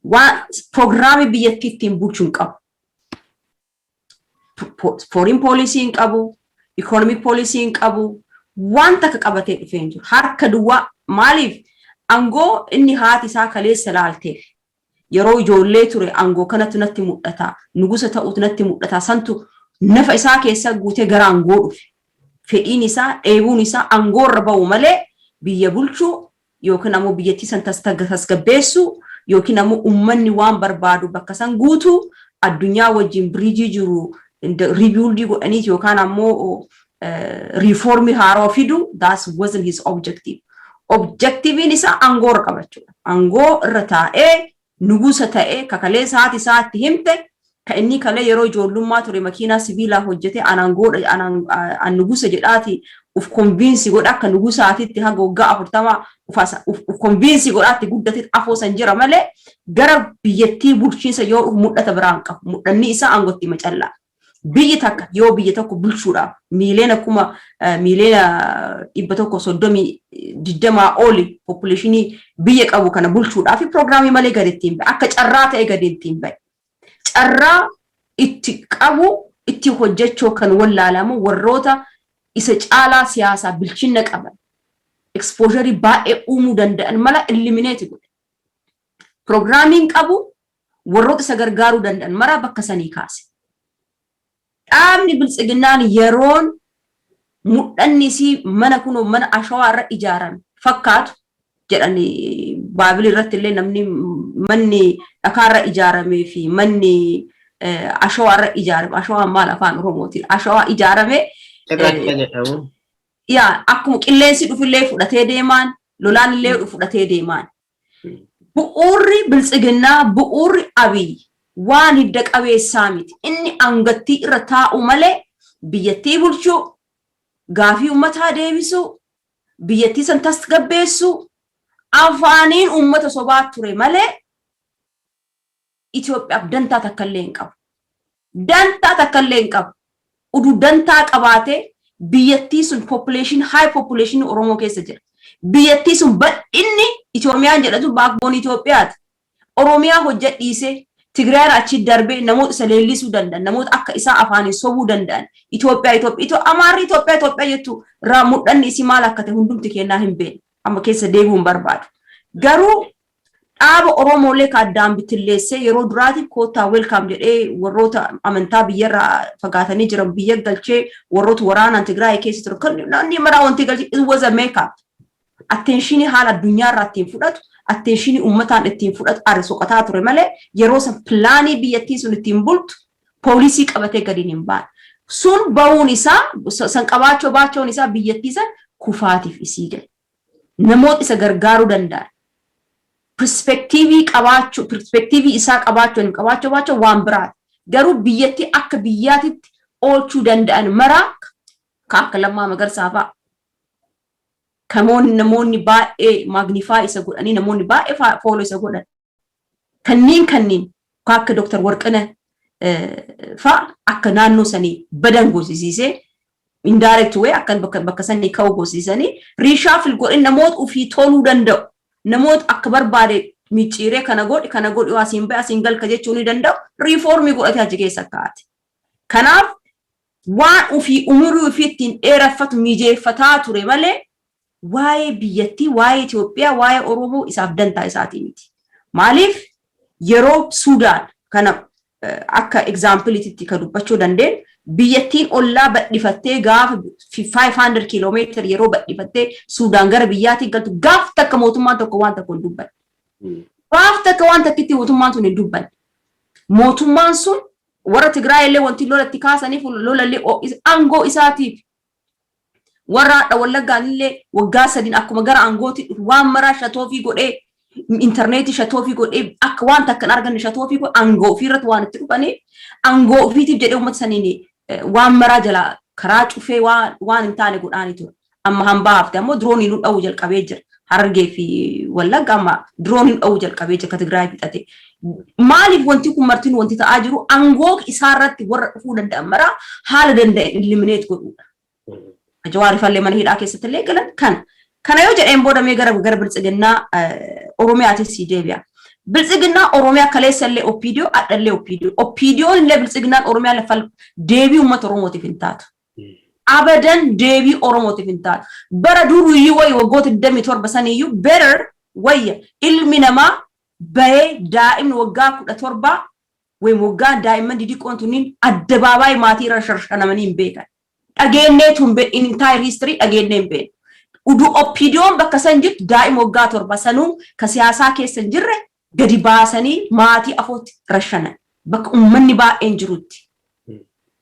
waan program biyyattii ittiin bulchuu hin qabu. Foreign policy hin qabu, economic policy hin qabu, waan takka qabatee dhufee hin jiru. Harka duwwaa. Maaliif? Aangoo inni haati isaa kaleessa laalteef yeroo ijoollee ture aangoo kanatu natti mul'ata, nugusa ta'utu natti mul'ata, santu nafa isaa keessa guutee gara aangoo dhufe. Fedhiin isaa, dheebuun isaa aangoo irra ba'u malee biyya bulchuu yookiin ammoo biyyattii san tasgabbeessuu yookiin ammoo uummanni waan barbaadu bakka san guutuu, addunyaa wajjin bridge jiru rebuild godhaniiti yookaan ammoo reform haaraa fidu, that wasn't his objective. Objectiviin isaa aangoo irra qabachuudha. Aangoo irra taa'ee nugusa ta'ee kakalee haati isaatti himte ka inni kalee yeroo ijoollummaa ture makiinaa sibiilaa hojjete anaan godha anaan nugusa jedhaati uf convince godha akka nugusaatitti haga waggaa 40 uf convince godhaatti guddate afoo san jira malee gara biyyattii bulchiinsa yoo mul'ata biraan qabu. Mul'anni isaa aangootti macallaa. Biyyi takka yoo biyya tokko bulchuudhaaf miiliyoona 130, 20 oli population biyya qabu kana bulchuudhaaf program malee gadi ittiin bahe, akka carraa ta'e gadi ittiin bahe. Carraa itti qabu itti hojjechuu kan wallaalamu warroota isa caalaa siyaasaa bilchinna qaban exposure baay'ee uumuu danda'an mala eliminate godhe. Programiin qabu warroota isa gargaaruu danda'an mara bakka sanii kaase. Dhaabni Biltsiginnaan yeroon mul'anni isii mana kunoo mana ashawaa irra ijaarame fakkaatu jedhani. Baabilii irratti illee namni manni dhakaa irra ijaaramee fi manni ashawaa irra ijaarame, ashawaan maal afaan Oromootiin ashawaa ijaarame? Cirracha jedhamu. Yaa, akkuma qilleensi dhufillee fudhatee deemaan. Lolaan illee fudhatee deemaan. Bu'uurri Biltsiginnaa, bu'uurri Abiy waan hidda qabeessaa miti. Inni aangattii irra taa'u malee biyyattii bulchuu, gaafii uummataa deebisuu, biyyattii san tasgabbeessuu, afaaniin uummata sobaa ture malee Itoophiyaaf dantaa takka illee hin qabu. Dantaa takka illee hin qabu. Uduu dantaa qabaatee biyyattii sun population, high population Oromoo keessa jira. Biyyattii sun bal'inni Itoophiyaan jedhatu backbone Itoophiyaati. Oromiyaa hojjedhiisee Tigraay achi darbee namoota isa leellisuu danda'an, namoota akka isaa afaaniin sobuu danda'an, Itoophiyaa, Itoophiyaa, Amaarri Itoophiyaa, Itoophiyaa jettu irraa mul'anni isii maal akka ta'e hundumti kennaa hin beekne. Amma keessa deebi'uu hin barbaadu. Garuu dhaaba Oromoolee ka addaan bitilleessee yeroo duraatiif koottaa, welcome jedhee, warroota amantaa biyyarraa fagaatanii jiran biyya galchee, warroota waraanaan Tigraay keessa turan kan namni maraa wanti galchee, it was a makeup. Attention haala addunyaarraa ittiin fudhatu, attention uummataan ittiin fudhatu ari soqataa ture malee yeroo san plan biyyattii sun ittiin bultu policy qabatee gadi hin baane. Sun bahuun isaa, san qabaachuu baachuun isaa biyyattii san kufaatiif isii gale. Namoota isa gargaaruu danda'an, perspective qabaachuu, perspective isaa qabaachuu hin qabaachuu baachuu waan biraati. Garuu biyyattii akka biyyaatitti oolchuu danda'an maraa ka akka Lammaa Magarsaa fa'a. Kamoonni namoonni baay'ee magnify isa godhanii, namoonni baay'ee follow isa godhan. Kanneen ka akka Dr. Warqina fa'a akka naannoo sanii badan goosisiisee, indirect way akka bakka sanii ka'u goosisanii, reshuffle godhin, namoota ofii toluu danda'u. Namoota akka barbaade micciiree kana godhi, kana godhi, asiin bahe, asiin galka jechuu ni danda'u, reform godhatee achi keessa kaa'ate. Kanaaf waan ofii umurii ofii ittiin dheeraffatu mijeeffataa ture malee waa'ee biyyattii, waa'ee Itoophiyaa, waa'ee Oromoo isaaf dantaa isaatii miti. Maaliif yeroo Suudaan kana akka example itti kan dubbachuu dandeenyu, biyyattiin ollaa badhifattee gaafa 500 kiiloomeetira yeroo badhifattee Suudaan gara biyyaatiin galtu, gaaf takka mootummaan tokko waan tokko hin dubbanne. Gaaf takka waan takkitti mootummaan sun hin dubbanne. Mootummaan sun warra Tigraay illee wanti lola itti kaasaniif lola illee aangoo isaatiif, warra haadha Wallaggaan illee waggaa 3n akkuma gara aangootti dhufu waan maraa shut off godhee, intarneetii shut off godhee, akka waan takka hin arganne shut off godhee, aangoo ofiirratti waan itti dhufaniif, aangoo ofiitiif jedhee uummata saniin waan maraa jala karaa cufee waan hin taane godhaanii ture. Amma hambaa hafte ammoo diroonii nu dha'uu jalqabee jira. Harargee fi Wallagga amma diroonii nu dha'uu jalqabee jira ka Tigraay fixate. Maaliif wanti kun martiin wanti ta'aa jiru aangoo isaarratti warra dhufuu danda'an maraa haala danda'e eliminate godhuudha. Jawaar fallee mana hidhaa keessatti illee galan kana. Kana yoo jedheen booda mee gara Biltsiginnaa Oromiyaatis si deebi'a. Biltsiginnaa Oromiyaa kaleessa illee OPDO, adhallee OPDO. OPDOn illee Biltsiginnaan Oromiyaa lafa deebii uummata Oromootiif hin taatu. Abadan deebii Oromootiif hin taatu. Bara duruyyuu wayi waggoota 27 saniyyuu better wayya ilmi namaa bahee daa'imni waggaa 17 wayim waggaa daa'imman didiqqoon tunniin addabaabaayii maatii irra sharshanamanii hin beekan. Dhageenyeetu hin beekne, entire history dhageennee hin beekne. Uduu OPDOn bakka san jirtu daa'ima waggaa 7 sanuu ka siyaasaa keessa hin jirre gadi baasanii maatii afootti rashanan bakka uummanni baay'een jirutti.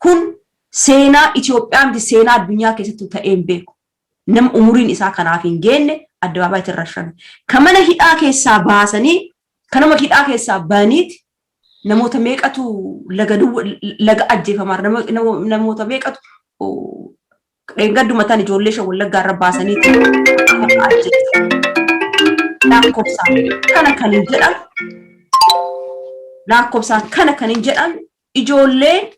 Kun seenaa Itoophiyaa miti, seenaa addunyaa keessattuu ta'ee hin beeku. Nama umuriin isaa kanaaf hin geenne addabaabaayii itti rashanan. Ka mana hidhaa keessaa baasanii, ka nama hidhaa keessaa baniiti namoota meeqatu laga laga ajjeefamaa, namoota meeqatu dheengadduma tan ijoollee shan Wallaggaa irra baasaniiti ajjeesan. Lakkoofsaan kana kan hin jedhamne, lakkoofsaan kana kan hin jedhamne, ijoolleen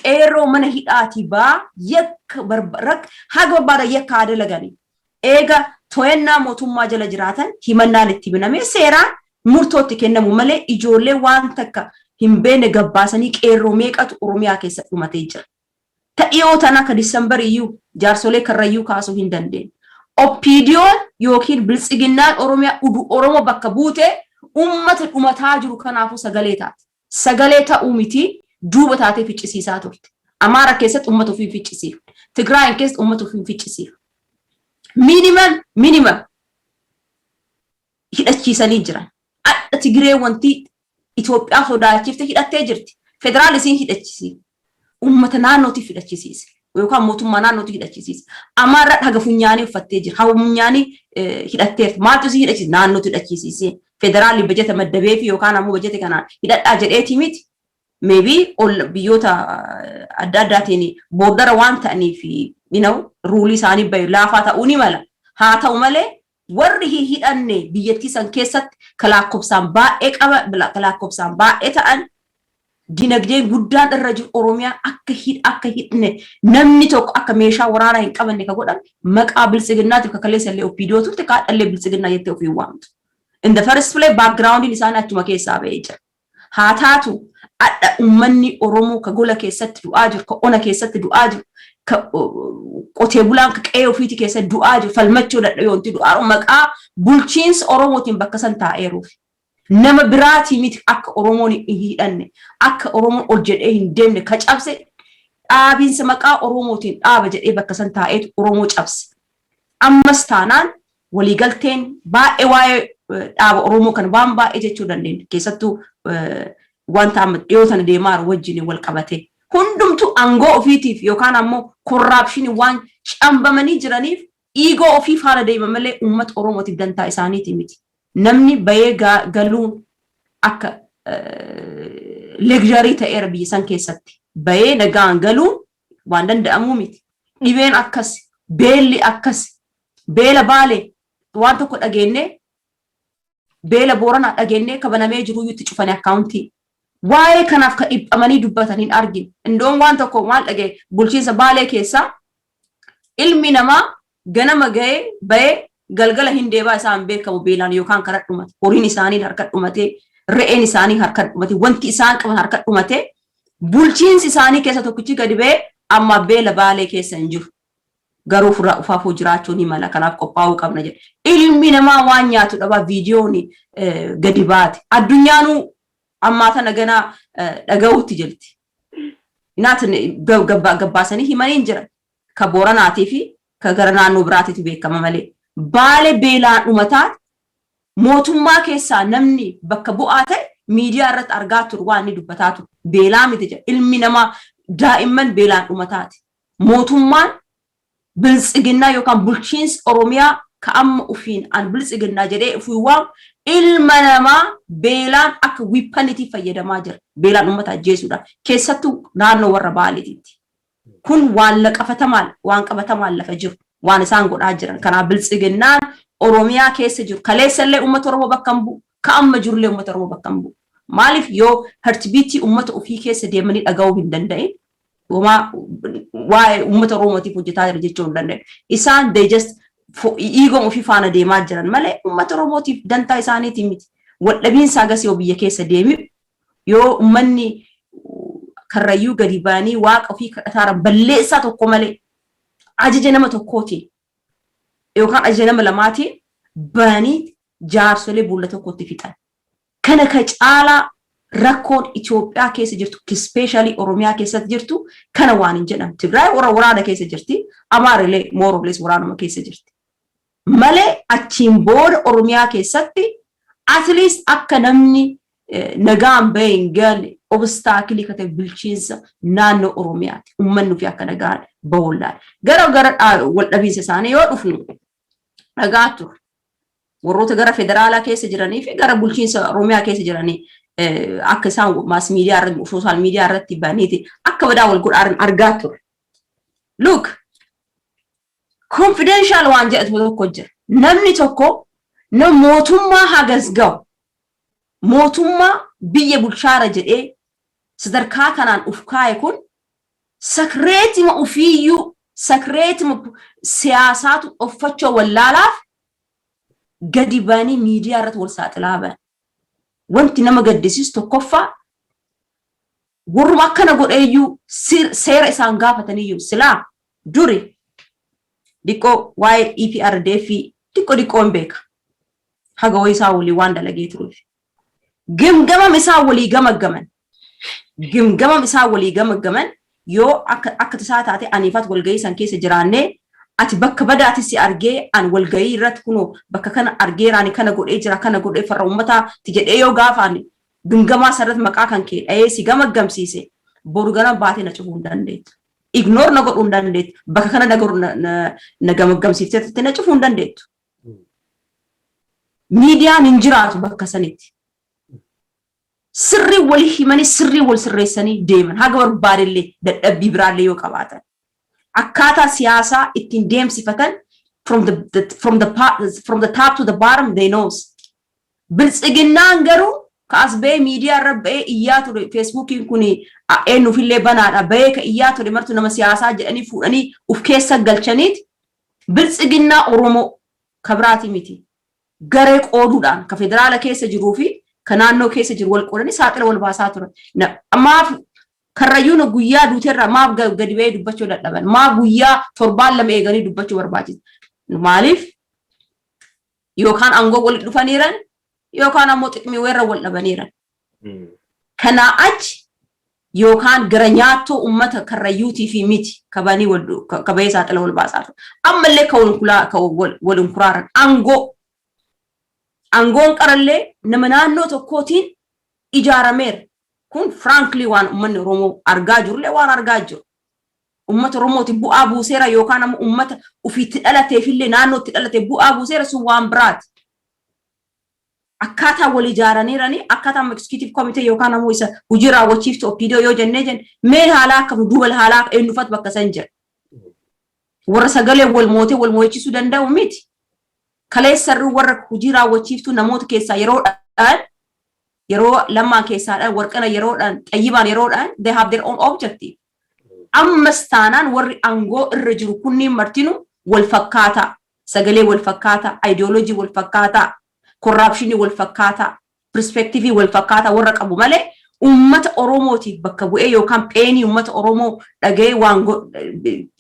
qeerroo mana hidhaatii baa yakka haga barbaadan yakka haa dalaganii. Eega to'annaa mootummaa jala jiraatan himannaan itti banamee seeraan murtootti kennamu malee ijoollee waan takka hin beekne gabbaasanii qeerroo meeqatu Oromiyaa keessa dhumatee jira. Ta'iyoo tana akka December iyyuu jaarsolee Karrayyuu kaasuu hin dandeenye. OPDOn yookiin Biltsiginnaan Oromiyaa udu Oromoo bakka buute uummata dhumataa jiru kanaafuu sagalee taate. Sagalee ta'uu miti, duuba taatee ficcisiisaa turte. Amaara keessatti uummata ofii ficcisiifte. Tigraayin keessatti uummata ofii ficcisiifte. Minimum minimum hidhachiisanii jiran. Adda Tigiree wanti Itoophiyaa sodaachifte hidhattee jirti. Federaal isiin hidhachisiif. Uummata naannootiif hidhachisiise. Yookaan mootummaa naannootu hidhachiisiisa. Amaarra haga funyaanii uffattee jira. Haga funyaanii hidhatteerti. Maaltu si hidhachiisa? Naannootu hidhachiisiise. Federaalli bajeta maddabee fi yookaan ammoo bajeta kanaan hidhadhaa jedheeti miti. Maybe ol biyyoota adda addaatiin border waan ta'aniif rule isaanii bayu laafaa ta'uu ni mala. Haa ta'u malee, warri hin hidhanne biyyattii san keessatti ka lakkoofsaan baay'ee qaba, ka lakkoofsaan baay'ee ta'an, dinagdeen guddaan irra jiru Oromiyaan akka hidhne, namni tokko akka meeshaa waraanaa hin qabanne ka godhan maqaa Biltsiginnaatiif ka kaleessa illee OPDO turte, kaadhallee Biltsiginnaa jettee ofii waamtu. In the first place, backgroundiin isaanii achuma keessaa ba'ee jira. Haa taatu, adha uummanni Oromoo ka gola keessatti du'aa jiru, ka ona keessatti du'aa jiru, ka qotee bulaan ka qe'ee ofiiti keessatti du'aa jiru, falmachuu dadhabee wanti du'aa maqaa bulchiinsa Oromootiin bakka san taa'eeruuf. Nama biraatii miti. Akka Oromoon hin hidhanne, akka Oromoon ol jedhee hin deemne ka cabse dhaabiinsa maqaa Oromootiin dhaaba jedhee bakka san taa'eetu Oromoo cabse. Ammas taanaan waliigalteen baay'ee waa'ee dhaaba Oromoo kan waan baay'ee jechuu dandeenya. Keessattuu wanta amma dhiyoo tana deemaa jiru wajjin wal qabate. Hundumtuu aangoo ofiitiif yookaan ammoo corruption waan cambamanii jiraniif ego ofii faana deema malee uummata Oromootiif dantaa isaaniiti miti. Namni bahee galuun akka luxury ta'eera biyya san keessatti. Bahee nagaan galuun waan danda'amuu miti. Dhibeen akkas, beelli akkas, beela Baalee waan tokko dhageennee, beela Booranaa dhageennee, kabanamee jiru itti cufanii akkaawuntii. Waa'ee kanaaf ka dhiphamanii dubbatan hin argine. Indoon waan tokko waan dhagee, bulchiinsa Baalee keessaa ilmi namaa ganama ga'ee bahee galgala hin deebaa isaan beekamu, beelaan yookaan karaa dhumate, horiin isaanii harka dhumatee, re'een isaanii harka dhumate, wanti isaan qaban harka dhumate, bulchiinsi isaanii keessa tokkichi gadi ba'ee amma beela Baalee keessa hin jiru. Garuu furraa ufaafuu jiraachuu ni mala, kanaaf qophaa'uu qabna jedhe. Ilmi namaa waan nyaatu dhabaa viidiyoon gadi baate. Addunyaanuu ammaa tana ganaa dhaga'uutti jirti. Naatin gabbaasanii himanii hin jiran. Ka Booranaatii fi ka gara naannoo biraatiitu beekama malee. Baalee beelaan dhumataa mootummaa keessaa namni bakka bu'aa ta'e miidiyaa irratti argaa turu waan inni dubbataa turu. Beelaa miti jedha. Ilmi namaa, daa'imman beelaan dhumataati. Mootummaan Biltsiginnaa yookaan bulchiinsi Oromiyaa ka amma ufiin an Biltsiginnaa jedhee ufiin waamu ilma namaa beelaan akka weaponiitii fayyadamaa jira. Beelaan uummata ajjeesuudhaan, keessattuu naannoo warra Baaleetiitti. Kun waan laqafatamaan, waan qabatamaan lafa jiru, waan isaan godhaa jiran. Kanaaf Biltsiginnaan Oromiyaa keessa jiru kaleessa illee uummata Oromoo bakka hin bu'u. Ka amma jirullee uummata Oromoo bakka hin bu'u. Maaliif? Yoo heartbeatii uummata ofii keessa deemanii dhaga'uu hin danda'in, homaa waa'ee uummata Oromootiif hojjetaa jira jechuu hin danda'u. Isaan they just ego ofii faana deemaa jiran malee uummata Oromootiif dantaa isaaniitiin miti. Waldhabiinsa agasii yoo biyya keessa deemi, yoo uummanni Karrayyuu gadi ba'anii waaqa ofii kadhataaran, balleessaa tokko malee ajaja nama tokkootiin yookaan ajaja nama lamaatiin ba'anii jaarsolee boolla tokkotti fixan. Kana ka caalaa rakkoon Itoophiyaa keessa jirtu, especially Oromiyaa keessatti jirtu, kana waan hin jedhamu. Tigraay waraana keessa jirti, Amaarilee more or less waraanuma keessa jirti. Malee achiin booda Oromiyaa keessatti at least akka namni nagaan bahee hin galle obstacle ka ta'e bulchiinsa naannoo Oromiyaati. Uummanni ofii akka nagaan bahuun. Gara wal dhabiinsa isaanii yoo dhufnu, dhagaa ture. Warroota gara federaalaa keessa jiranii fi gara bulchiinsa Oromiyaa keessa jiranii akka isaan mass media irratti, social media irratti baniiti akka badaa wal godhaan argaa ture. Look, confidential waan jedhatu tokko jira. Namni tokko nama mootummaa hagas gahu, mootummaa biyya bulchaara jedhee sadarkaa kanaan uf kaa'e kun, secretima ofiiyyuu, secretima siyaasaatu uffachoo wallaalaaf gadi ba'anii miidiyaa irratti wal saaxilaa ba'an. Wanti nama gaddisiisu, tokkoffaa, warruma akkana godheeyyuu seera isaan gaafataniyyuu silaa duri diqqoo waa'ee EPRDF diqqoo diqqoo hin beeka. Haga wayii isaa walii waan dalagee turuuf. Gimgamam isaa walii gamaggaman. Gimgamam isaa walii gamaggaman, yoo akka tasaa taate aniifat walgahii san keessa jiraannee, ati bakka badaati si argee, an walgahii irratti kunoo bakka kana argeeraani, kana godhee jira, kana godhee farra uummataati jedhee, yoo gaafa ani gimgamaa sarratti maqaa kan kee dhahee si gamaggamsiise, boru gana baatee na cufuu hin dandeettu. Ignore na godhuu hin dandeettu. Bakka kana na gamaggamsiiftee na cufuu hin dandeettu. Miidiyaan hin jiraatu bakka sanitti. Sirrii walii himanii, sirrii wal sirreessanii deeman, haga barbaadellee dadhabbii biraallee yoo qabaatan. Akkaataa siyaasaa ittiin deemsifatan from the top to the bottom they knows. Biltsiginnaan garuu ka as ba'ee miidiyaa irra ba'ee iyyaa ture, Feesbuukiin kun eenyuufillee banaadha, ba'ee ka iyyaa ture martu nama siyaasaa jedhanii fuudhanii uf keessa galchaniiti. Biltsiginnaa Oromoo ka biraati miti. Garee qooduudhaan ka federaala keessa jiruu fi ka naannoo keessa jiru wal qoodanii saaxila wal baasaa turan. Maaf Karrayyuun guyyaa duuteerraa maaf gadi ba'ee dubbachuu dadhaban? Maaf guyyaa torbaan 2 eeganii dubbachuu barbaachisa? Maaliif? Yookaan aangoo walitti dhufaniiran yookaan ammoo xiqmii weerra wal dhabaniiran. Kanaa achi yookaan gara nyaattoo uummata Karrayyuutii fi miti kabanii kabee saaxila wal baasaa ture. Ammallee ka wal hinkuraaran aangoo. Aangoon qarallee nama naannoo tokkootiin ijaarameera. Kun frankly waan uummanni Oromoo argaa jirullee waan argaa jiru. Uummata Oromooti bu'aa buuseera yookaan ammoo uummata ofiitti dhalateefillee naannootti dhalate bu'aa buuseera, sun waan biraati. Akkaataa wal ijaaraniiranii, akkaataa amma executive committee yookaan ammoo isa hojii raawwachiiftu OPDO yoo jennee jenne, mee haalaa akkam duuba haalaa eenyufatu bakka san jira? Warra sagalee wal mootee wal mo'achisuu danda'u miti. Kaleessarri warra hojii raawwachiiftuu namoota keessaa yeroodhaan, yeroo Lammaan keessaadhaan, Warqana yeroodhaan, Xayyibaan yeroodhaan, they have their own objective. Ammas taanaan warri aangoo irra jiru kunniin martinuu wal fakkaataa, sagalee wal fakkaataa, ideoloojii wal fakkaataa, corruptionii wal fakkaataa, perspectiveii wal fakkaataa warra qabu malee uummata Oromootiif bakka bu'ee yookaan painii uummata Oromoo dhaga'ee waan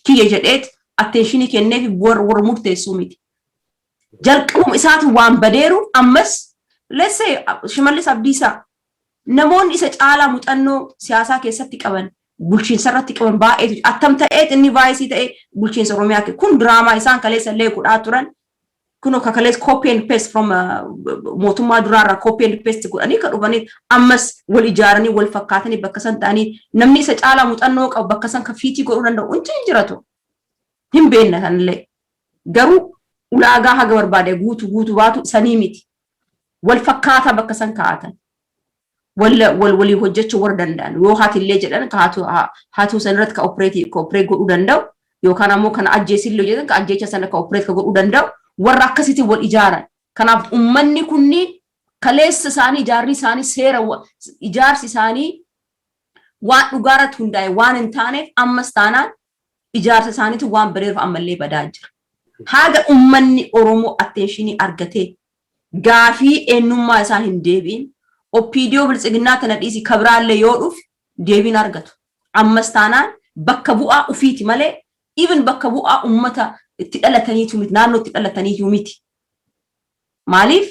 kiyya jedheet attentionii kenneef warra murteessuu miti. Jalqabuma isaatu waan badeeru. Ammas, let's say, Shimallis Abdiisaa, namoonni isa caalaa muuxannoo siyaasaa keessatti qaban, bulchiinsa irratti qaban baay'eetu. Attam ta'eet inni viceii ta'ee bulchiinsa Oromiyaa? Kun diraamaa isaan kaleessa illee godhaa turan. Kun akka kaleessa copy and paste from mootummaa duraarraa copy and paste godhanii kan dhufanii ammas wal ijaaranii wal fakkaatanii bakka san ta'anii, namni isa caalaa muuxannoo qabu bakka san kan fiitii godhuu danda'u hundi hin jiratu. Hin beekna kanallee. Garuu ulaagaa haga barbaade guutu guutu baatu sanii miti. Wal fakkaataa bakka san kaa'atan. Wal walii hojjechuu warra danda'an yoo haatillee jedhan ka haatuu san irratti ka operate godhuu danda'u, yookaan ammoo kana ajjeesillee jedhan ka ajjeecha sana ka operate ka godhuu danda'u, warra akkasitti wal ijaaran. Kanaaf uummanni kunniin kaleessa isaanii ijaarri isaanii, seera ijaarsi isaanii waan dhugaarratti hundaa'e waan hin taaneef, ammas taanaan ijaarsa isaaniitu waan bareeduuf ammallee badaa jira. Haga uummanni Oromoo attentionii argatee gaafii eenyummaa isaa hin deebiin, OPDO Biltsiginnaa tana dhiisi, kabiraallee yoo dhufe deebiin argatu. Ammas taanaan bakka bu'aa ufiiti malee even bakka bu'aa uummata itti dhalataniitu miti, naannoo itti dhalataniitu miti. Maaliif?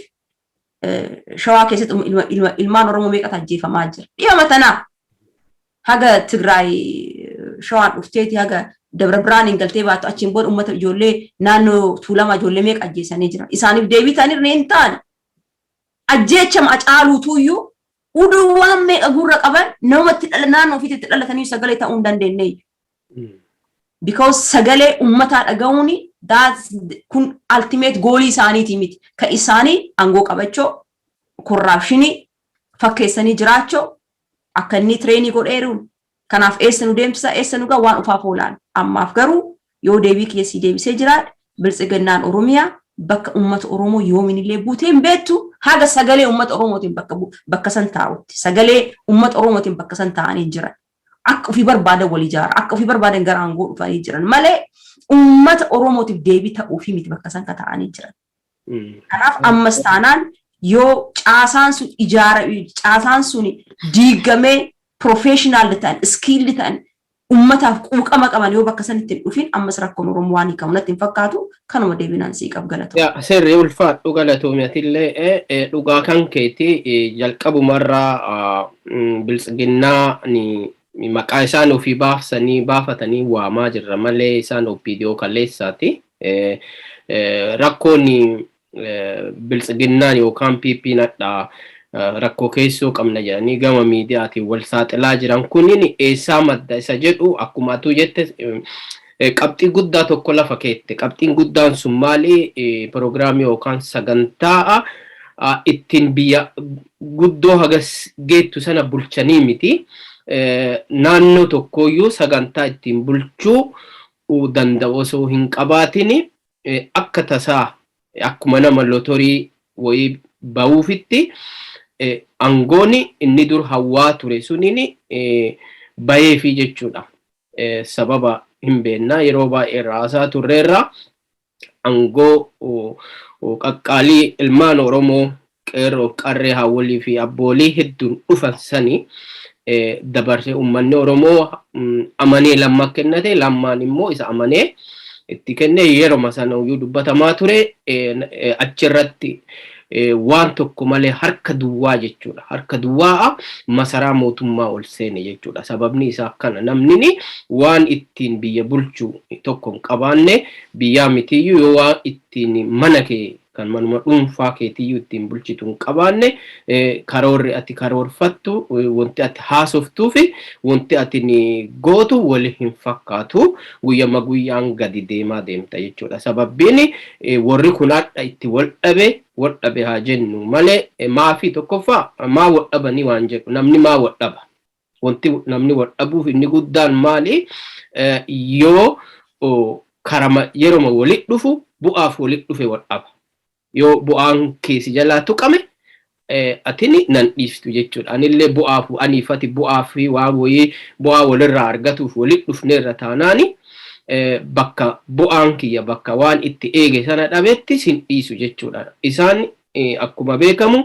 Shawaa keessatti ilmaan Oromoo meeqatu ajjeefamaa jira? Dhiyama tanaa haga Tigraay Shawaan dhufteeti, haga Dabra Biraaniin galtee baatu, achiin booda uummata ijoollee naannoo Tuulamaa ijoollee meeqa ajjeesanii jiran? Isaaniif deebii ta'anii hin taane. Ajjeechama Acaaluutuyyuu uduu waan meeqa gurra qaban namatti naannoo ofiitti itti dhalatanii sagalee ta'uu hin dandeenye. Because sagalee uummataa dhaga'uuni kun ultimate goalii isaaniiti miti. Kan isaanii aangoo qabachoo, corruptionii fakkeessanii jiraachoo, akka inni trainii godheeruun. Kanaaf eessa nu deemsisa, eessa nu gaa, waan ufaaf oolaan. Ammaaf garuu yoo deebii keessi deebisee jiraadhe, Biltsiginnaan Oromiyaa bakka uummata Oromoo yoominillee buutee hin beektu, haga sagalee uummata Oromootiin bakka san taa'utti. Sagalee uummata Oromootiin bakka san taa'anii jiran. Akka ofii barbaadan wal ijaara, akka ofii barbaadan gara aangoo dhufanii jiran malee uummata Oromootiif deebii ta'uufii miti bakka san ka taa'anii jiran. Kanaaf ammas taanaan yoo caasaan sun ijaara, caasaan sun diigamee, professional ta'an, skilled ta'an, ummataaf quuqama qaban yoo bakka sanitti hin dhufin, ammas rakkoon Oromoo waan hiikamu natti hin fakkaatu. Kanuma deebinaan sii qab, galatoomii. Yaa, sirrii, ulfaadhu, galatoomi. Atillee dhugaa kan keeti. Jalqabumarraa Biltsiginnaa maqaa isaan ofii baafsanii baafatanii waamaa jirra malee isaan OPDO kaleessaati. Rakkoon Biltsiginnaan yookaan PP'n hadhaa Rakkoo keessoo qabna jedhanii gama miidiyaatiin wal saaxilaa jiran kunniin eessaa madda isa jedhu, akkuma atuu jette, qabxii guddaa tokko lafa keette. Qabxiin guddaan sun maali? Piroogiraamii yookaan sagantaa ittiin biyya guddoo hagas geettu sana bulchanii miti. Naannoo tokkooyyuu sagantaa ittiin bulchuu danda'u osoo hin qabaatin akka tasaa akkuma nama lotorii wayii bahuufitti aangoon inni dur hawwaa ture suniin baheefi jechuudha. Sababa hin beennaa, yeroo baay'ee raasaa turreerra, aangoo qaqqaalii ilmaan Oromoo qeerroo, qarree, haawwolii fi abboolii hedduun dhufan sanii dabarsee uummanni Oromoo amanee Lammaa kennate. Lammaan immoo isa amanee itti kenne. Yeroma sana iyyuu dubbatamaa ture, achirratti waan tokko malee harka duwwaa jechuudha. Harka duwwaa masaraa mootummaa ol seene jechuudha. Sababni isaa akkana, namni waan ittiin biyya bulchu tokko hin qabaanne, biyyaa mitiyyuu, yoo waan ittiin mana kee kan manuma dhuunfaa keetiyyuu ittiin bulchitu hin qabaanne, karoorri ati karoorfattu, wanti ati haasoftuu fi wanti ati gootu wali hin fakkaatu. Guyyama guyyaan gadi deemaa deemta jechuudha. Sababbiin warri kun hadha itti wal dhabe, wal dhabe haa jennu malee, maafii tokkoffaa maa wal dhabanii waan jedhu, namni maa wal dhaba? Wanti namni wal dhabuuf inni guddaan maali? Yoo karama yeroma walit dhufu bu'aaf walit dhufe wal dhaba. Yoo bu'aan keessi jalaa tuqame atini nan dhiiftu jechuudha. Anillee bu'aaf, aniifati bu'aaf fi waan wayii bu'aa walirraa argatuuf walit dhufneerra taanaani, bakka bu'aan kiyya, bakka waan itti eege sana dhabetti sin dhiisu jechuudha. Isaan akkuma beekamu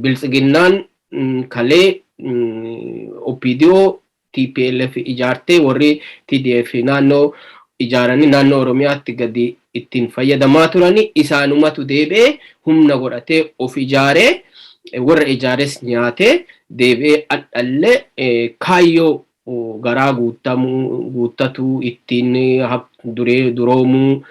Biltsiginnaan kalee OPDO TPLF ijaartee, warri TDF naannoo ijaaranii naannoo Oromiyaatti gadi ittiin fayyadamaa turani, isaanumatu deebi'ee humna godhatee of ijaaree, warra ijaares nyaatee, deebi'ee hadhallee kaayyoo garaa guutamuu guuttatuu, ittiin duree duroomuu,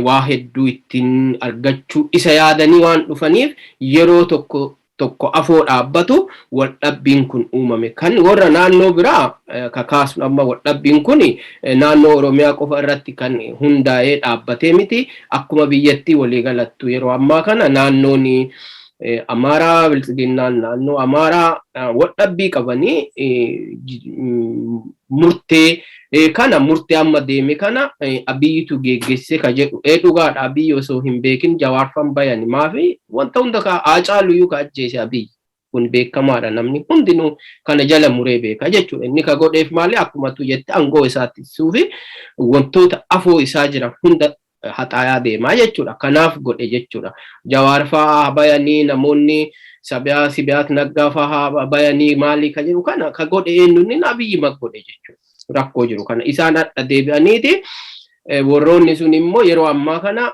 waa hedduu ittiin argachuu isa yaadanii waan dhufaniif, yeroo tokko tokko afoo dhaabbatu waldhabbiin kun uumame. Kan warra naannoo biraa kakaasuun amma waldhabbiin kun naannoo Oromiyaa qofa irratti kan hundaa'ee dhaabbatee miti. Akkuma biyyattii waliigalattu yeroo ammaa kana naannoon Amaaraa, Biltsiginnaan naannoo Amaaraa waldhabbii qabanii, murtee kana, murtee amma deeme kana Abiyyitu geggeesse ka jedhu dhugaadha. Abiyyi osoo hin beekin Jawaarfan bayani maafi wanta hunda ka Haacaaluyyuu ka ajjeese Abiyyi kun beekamaadha. Namni hundinuu kana jala muree beeka jechuudha. Inni ka godheef maali? Akkuma tu jette, aangoo isaatti ittisuu fi wantoota afoo isaa jiran hunda haxaayaa deemaa jechuudha. Kanaaf godhe jechuudha. Jawaar fa'aa bayanii, namoonni Sabiyaa Sibiyaat Naggaa fa'aa bayanii maalii ka jedhu kana ka godhe eenyuun? Abiyyi mag godhe jechuudha. Rakkoo jiru kana isaan hadha deebi'aniiti warroonni sun immoo yeroo ammaa kana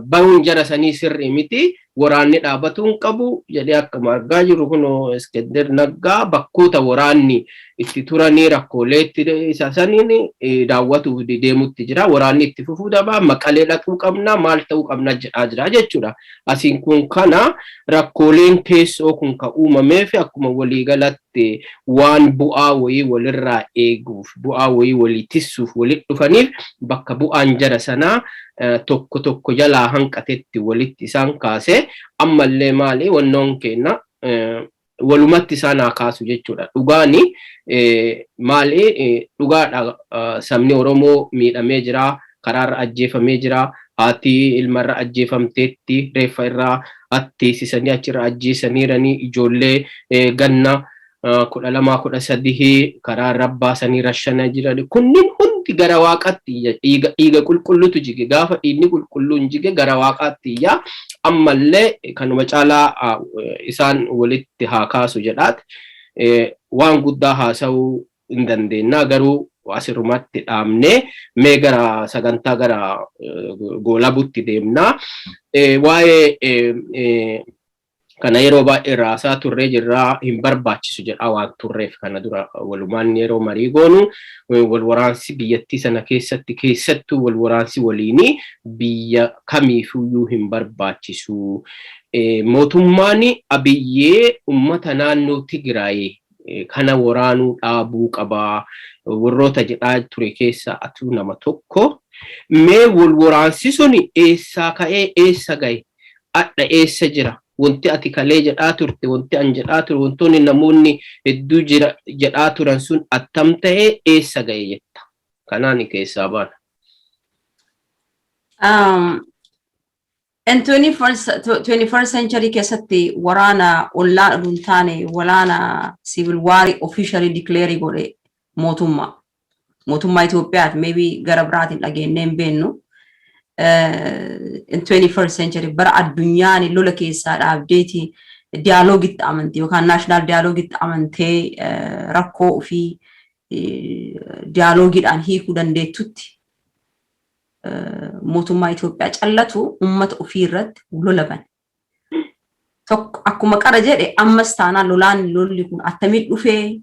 bahuun jara sanii sirrii miti, waraanni dhaabatuu hin qabu jedhee, akkuma argaa jiru kun Iskender Naggaa bakkoota waraanni itti turanii rakkoolee itti isa saniin daawwatuuf deemutti jira. Waraanni itti fufuu daba, Maqalee dhaquu qabna, maal ta'uu qabna jedhaa jira jechuudha. Asiin kun kana rakkooleen keessoo kun kan uumameef akkuma waliigalatti waan bu'aa wayii walirraa eeguuf, bu'aa wayii walii tissuuf walitti dhufaniif, bakka bu'aan jara sanaa tokko tokko jalaa hanqatetti walitti isaan kaase. Ammallee maali wannoon kenna, walumatti isaan haa kaasu jechuudha. Dhugaani maali? Dhugaadha, sabni Oromoo miidhamee jira, karaarra ajjeefamee jira, haati ilmarra ajjeefamteetti, reeffa irraa atteessisanii achirra ajjeesaniiranii, ijoollee ganna 12, 13 karaa irra baasanii rashana jiran. Kunniin hundi gara Waaqaatti iyya. Dhiiga qulqulluutu jige. Gaafa dhiigni qulqulluun jige gara Waaqaatti iyya. Ammallee kanuma caalaa isaan walitti haa kaasu jedhaat waan guddaa haasa'uu hin dandeenya, garuu asirrumatti dhaabnee mee gara sagantaa gara goolabutti deemna. Waa'ee Kana yeroo baay'ee raasaa turree jirraa, hin barbaachisu jedhaa waan turreef, kana dura walumaan yeroo marii goonu, wal waraansi biyyattii sana keessatti, keessattuu wal waraansi waliinii biyya kamiifiyyuu hin barbaachisu. Mootummaan Abiyyee ummata naannoo Tigraay kana waraanuu dhaabuu qabaa warroota jedhaa ture keessaa atuu nama tokko. Mee wal waraansi suni eessaa ka'ee eessa gahe? Adha eessa jira? Wanti ati kalee jedhaa turte, wanti an jedhaa ture, wantoonni namoonni hedduu jira jedhaa turan sun attam ta'ee eessa gahe jetta? Kanaan keessaa baana. In 21st century keessatti waraana ollaan oduu hin taane, waraana civil war officially declare godhe mootummaa. Mootummaa Itoophiyaati, maybe gara biraatiin dhageennee hin beennu. In 21st century, bara addunyaan lola keessaa dhaabdeeti dialogue-itti amantee yookaan national dialogue-itti amantee rakkoo ofii dialogue-iidhaan hiikuu dandeettutti, mootummaa Itoophiyaa callatu uummata ofii irratti lola bane. Tokko akkuma qara jedhe, ammas taanaan lolaan lolli kun attamiin dhufee,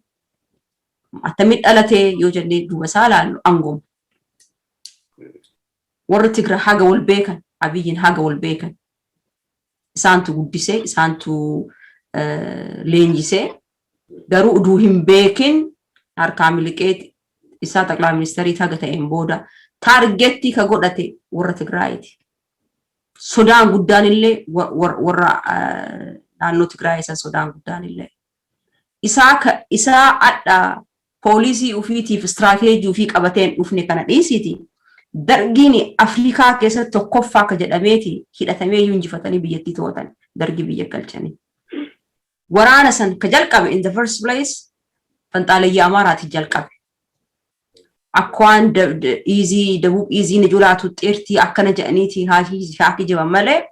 attamiin dhalatee yoo jennee duuba isaa ilaallu, aangooma. Warri Tigraay haga wal beekan, Abiyyiin haga wal beekan. Isaantu guddisee, isaantu leenjisee, garuu uduu hin beekin harkaa miliqee isaa xaqilaa ministeerii haga ta'een booda target ka godhate warra Tigraayiiti. Sodaan guddaan illee warra naannoo Tigraay isa sodaan guddaan illee. Isaa adha poolisii ofiitiif istiraateejii ofii qabatee hin dhufne kana dhiisiiti. Dargiin Afrikaa keessatti tokkoffaa akka jedhameeti hidhatamee iyyuu injifatanii biyyattii to'atan, dargii biyya galchanii. Waraana san ka jalqabe in the first place fanxaaleyyii Amaaraati jalqabe. Akka waan iizii dabub iizii ni jiraatu xeertii akkana jedhaniiti haaki jiban malee,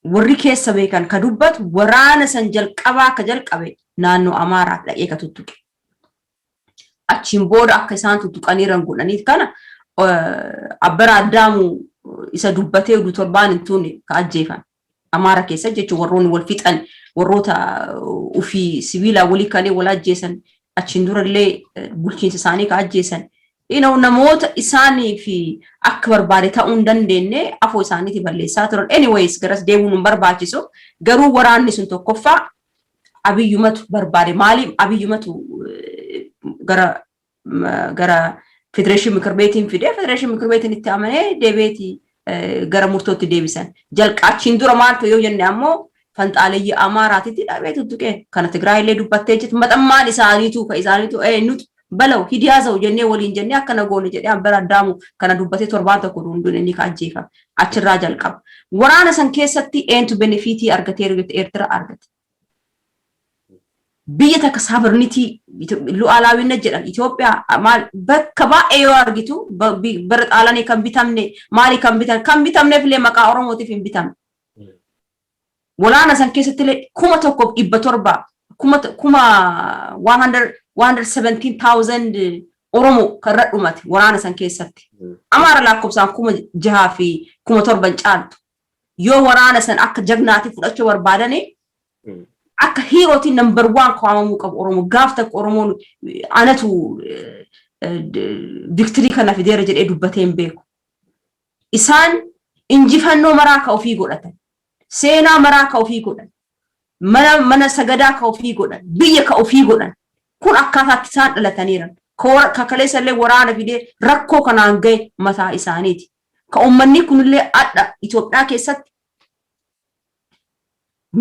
warri keessa beekan ka dubbatu, waraana san jalqabaa ka jalqabe naannoo Amaaraa dhaqee ka tuttuqe. Achiin booda akka isaan tuttuqaniiran godhanii kana Abbara Addaamu isa dubbatee oduu torbaan hin tuune ka ajjeefan. Amaara keessa jechuun warroonni wal fixan, warroota ofii sibiilaa walii kalee wal ajjeesan, achiin durallee bulchiinsa isaanii ka ajjeesan. Namoota isaanii fi akka barbaade ta'uu hin dandeenye afoo isaaniiti balleessaa turan. Anyways, garas deemuun hin barbaachisu. Garuu waraanni sun tokkoffaa Abiyyumatu barbaade. Maaliif Abiyyumatu gara federeeshin ምክር ቤት-iin fidee, federeeshin ምክር ቤት-iin itti amanee deebi'eeti gara murtootti deebisan. Jalqaachiin dura maaltu yoo jenne ammoo fanxaaleyyii Amaaraatitti dhabee tuttuqee kana Tigraay illee dubbattee jirti. Maxammaan isaaniitu ka isaaniitu nuti balaw hidiyaaza'u jennee waliin jennee akkana goone jedhee Abbara Addaamu kana dubbatee torbaan tokko dunduun inni ka ajjeefame. Achirraa jalqaba. Waraana san keessatti eentu benefit argateeru jette? Eertira argate. Biyya takka sovereignty lu'aalaawinna jedhan Itoophiyaa maal bakka baay'ee yoo argitu, bara Xaalaanii kan bitamne maali, kan bitan kan bitamneef illee maqaa Oromootiif hin bitamne. Waraana san keessatti illee 1700, kuma 117,000 Oromoo kan irra dhumate waraana san keessatti. Amaara lakkoofsaan 6,000 fi 7,000 caaltu. Yoo waraana san akka jagnaatti fudhachuu barbaadanii, akka hero-tiin number one kaa'amuu qabu Oromoo. Gaaf takka Oromoon anatu victory kana fideera jedhee dubbatee hin beeku. Isaan injifannoo maraa ka ofii godhatan. Seenaa maraa ka ofii godhan. Mana sagadaa ka ofii godhan. Biyya ka ofii godhan. Kun akkaataatti isaan dhalataniiran. Ka kaleessa illee waraana fidee rakkoo kanaan gahe mataa isaaniiti. Ka uummanni kunillee adha Itoophiyaa keessatti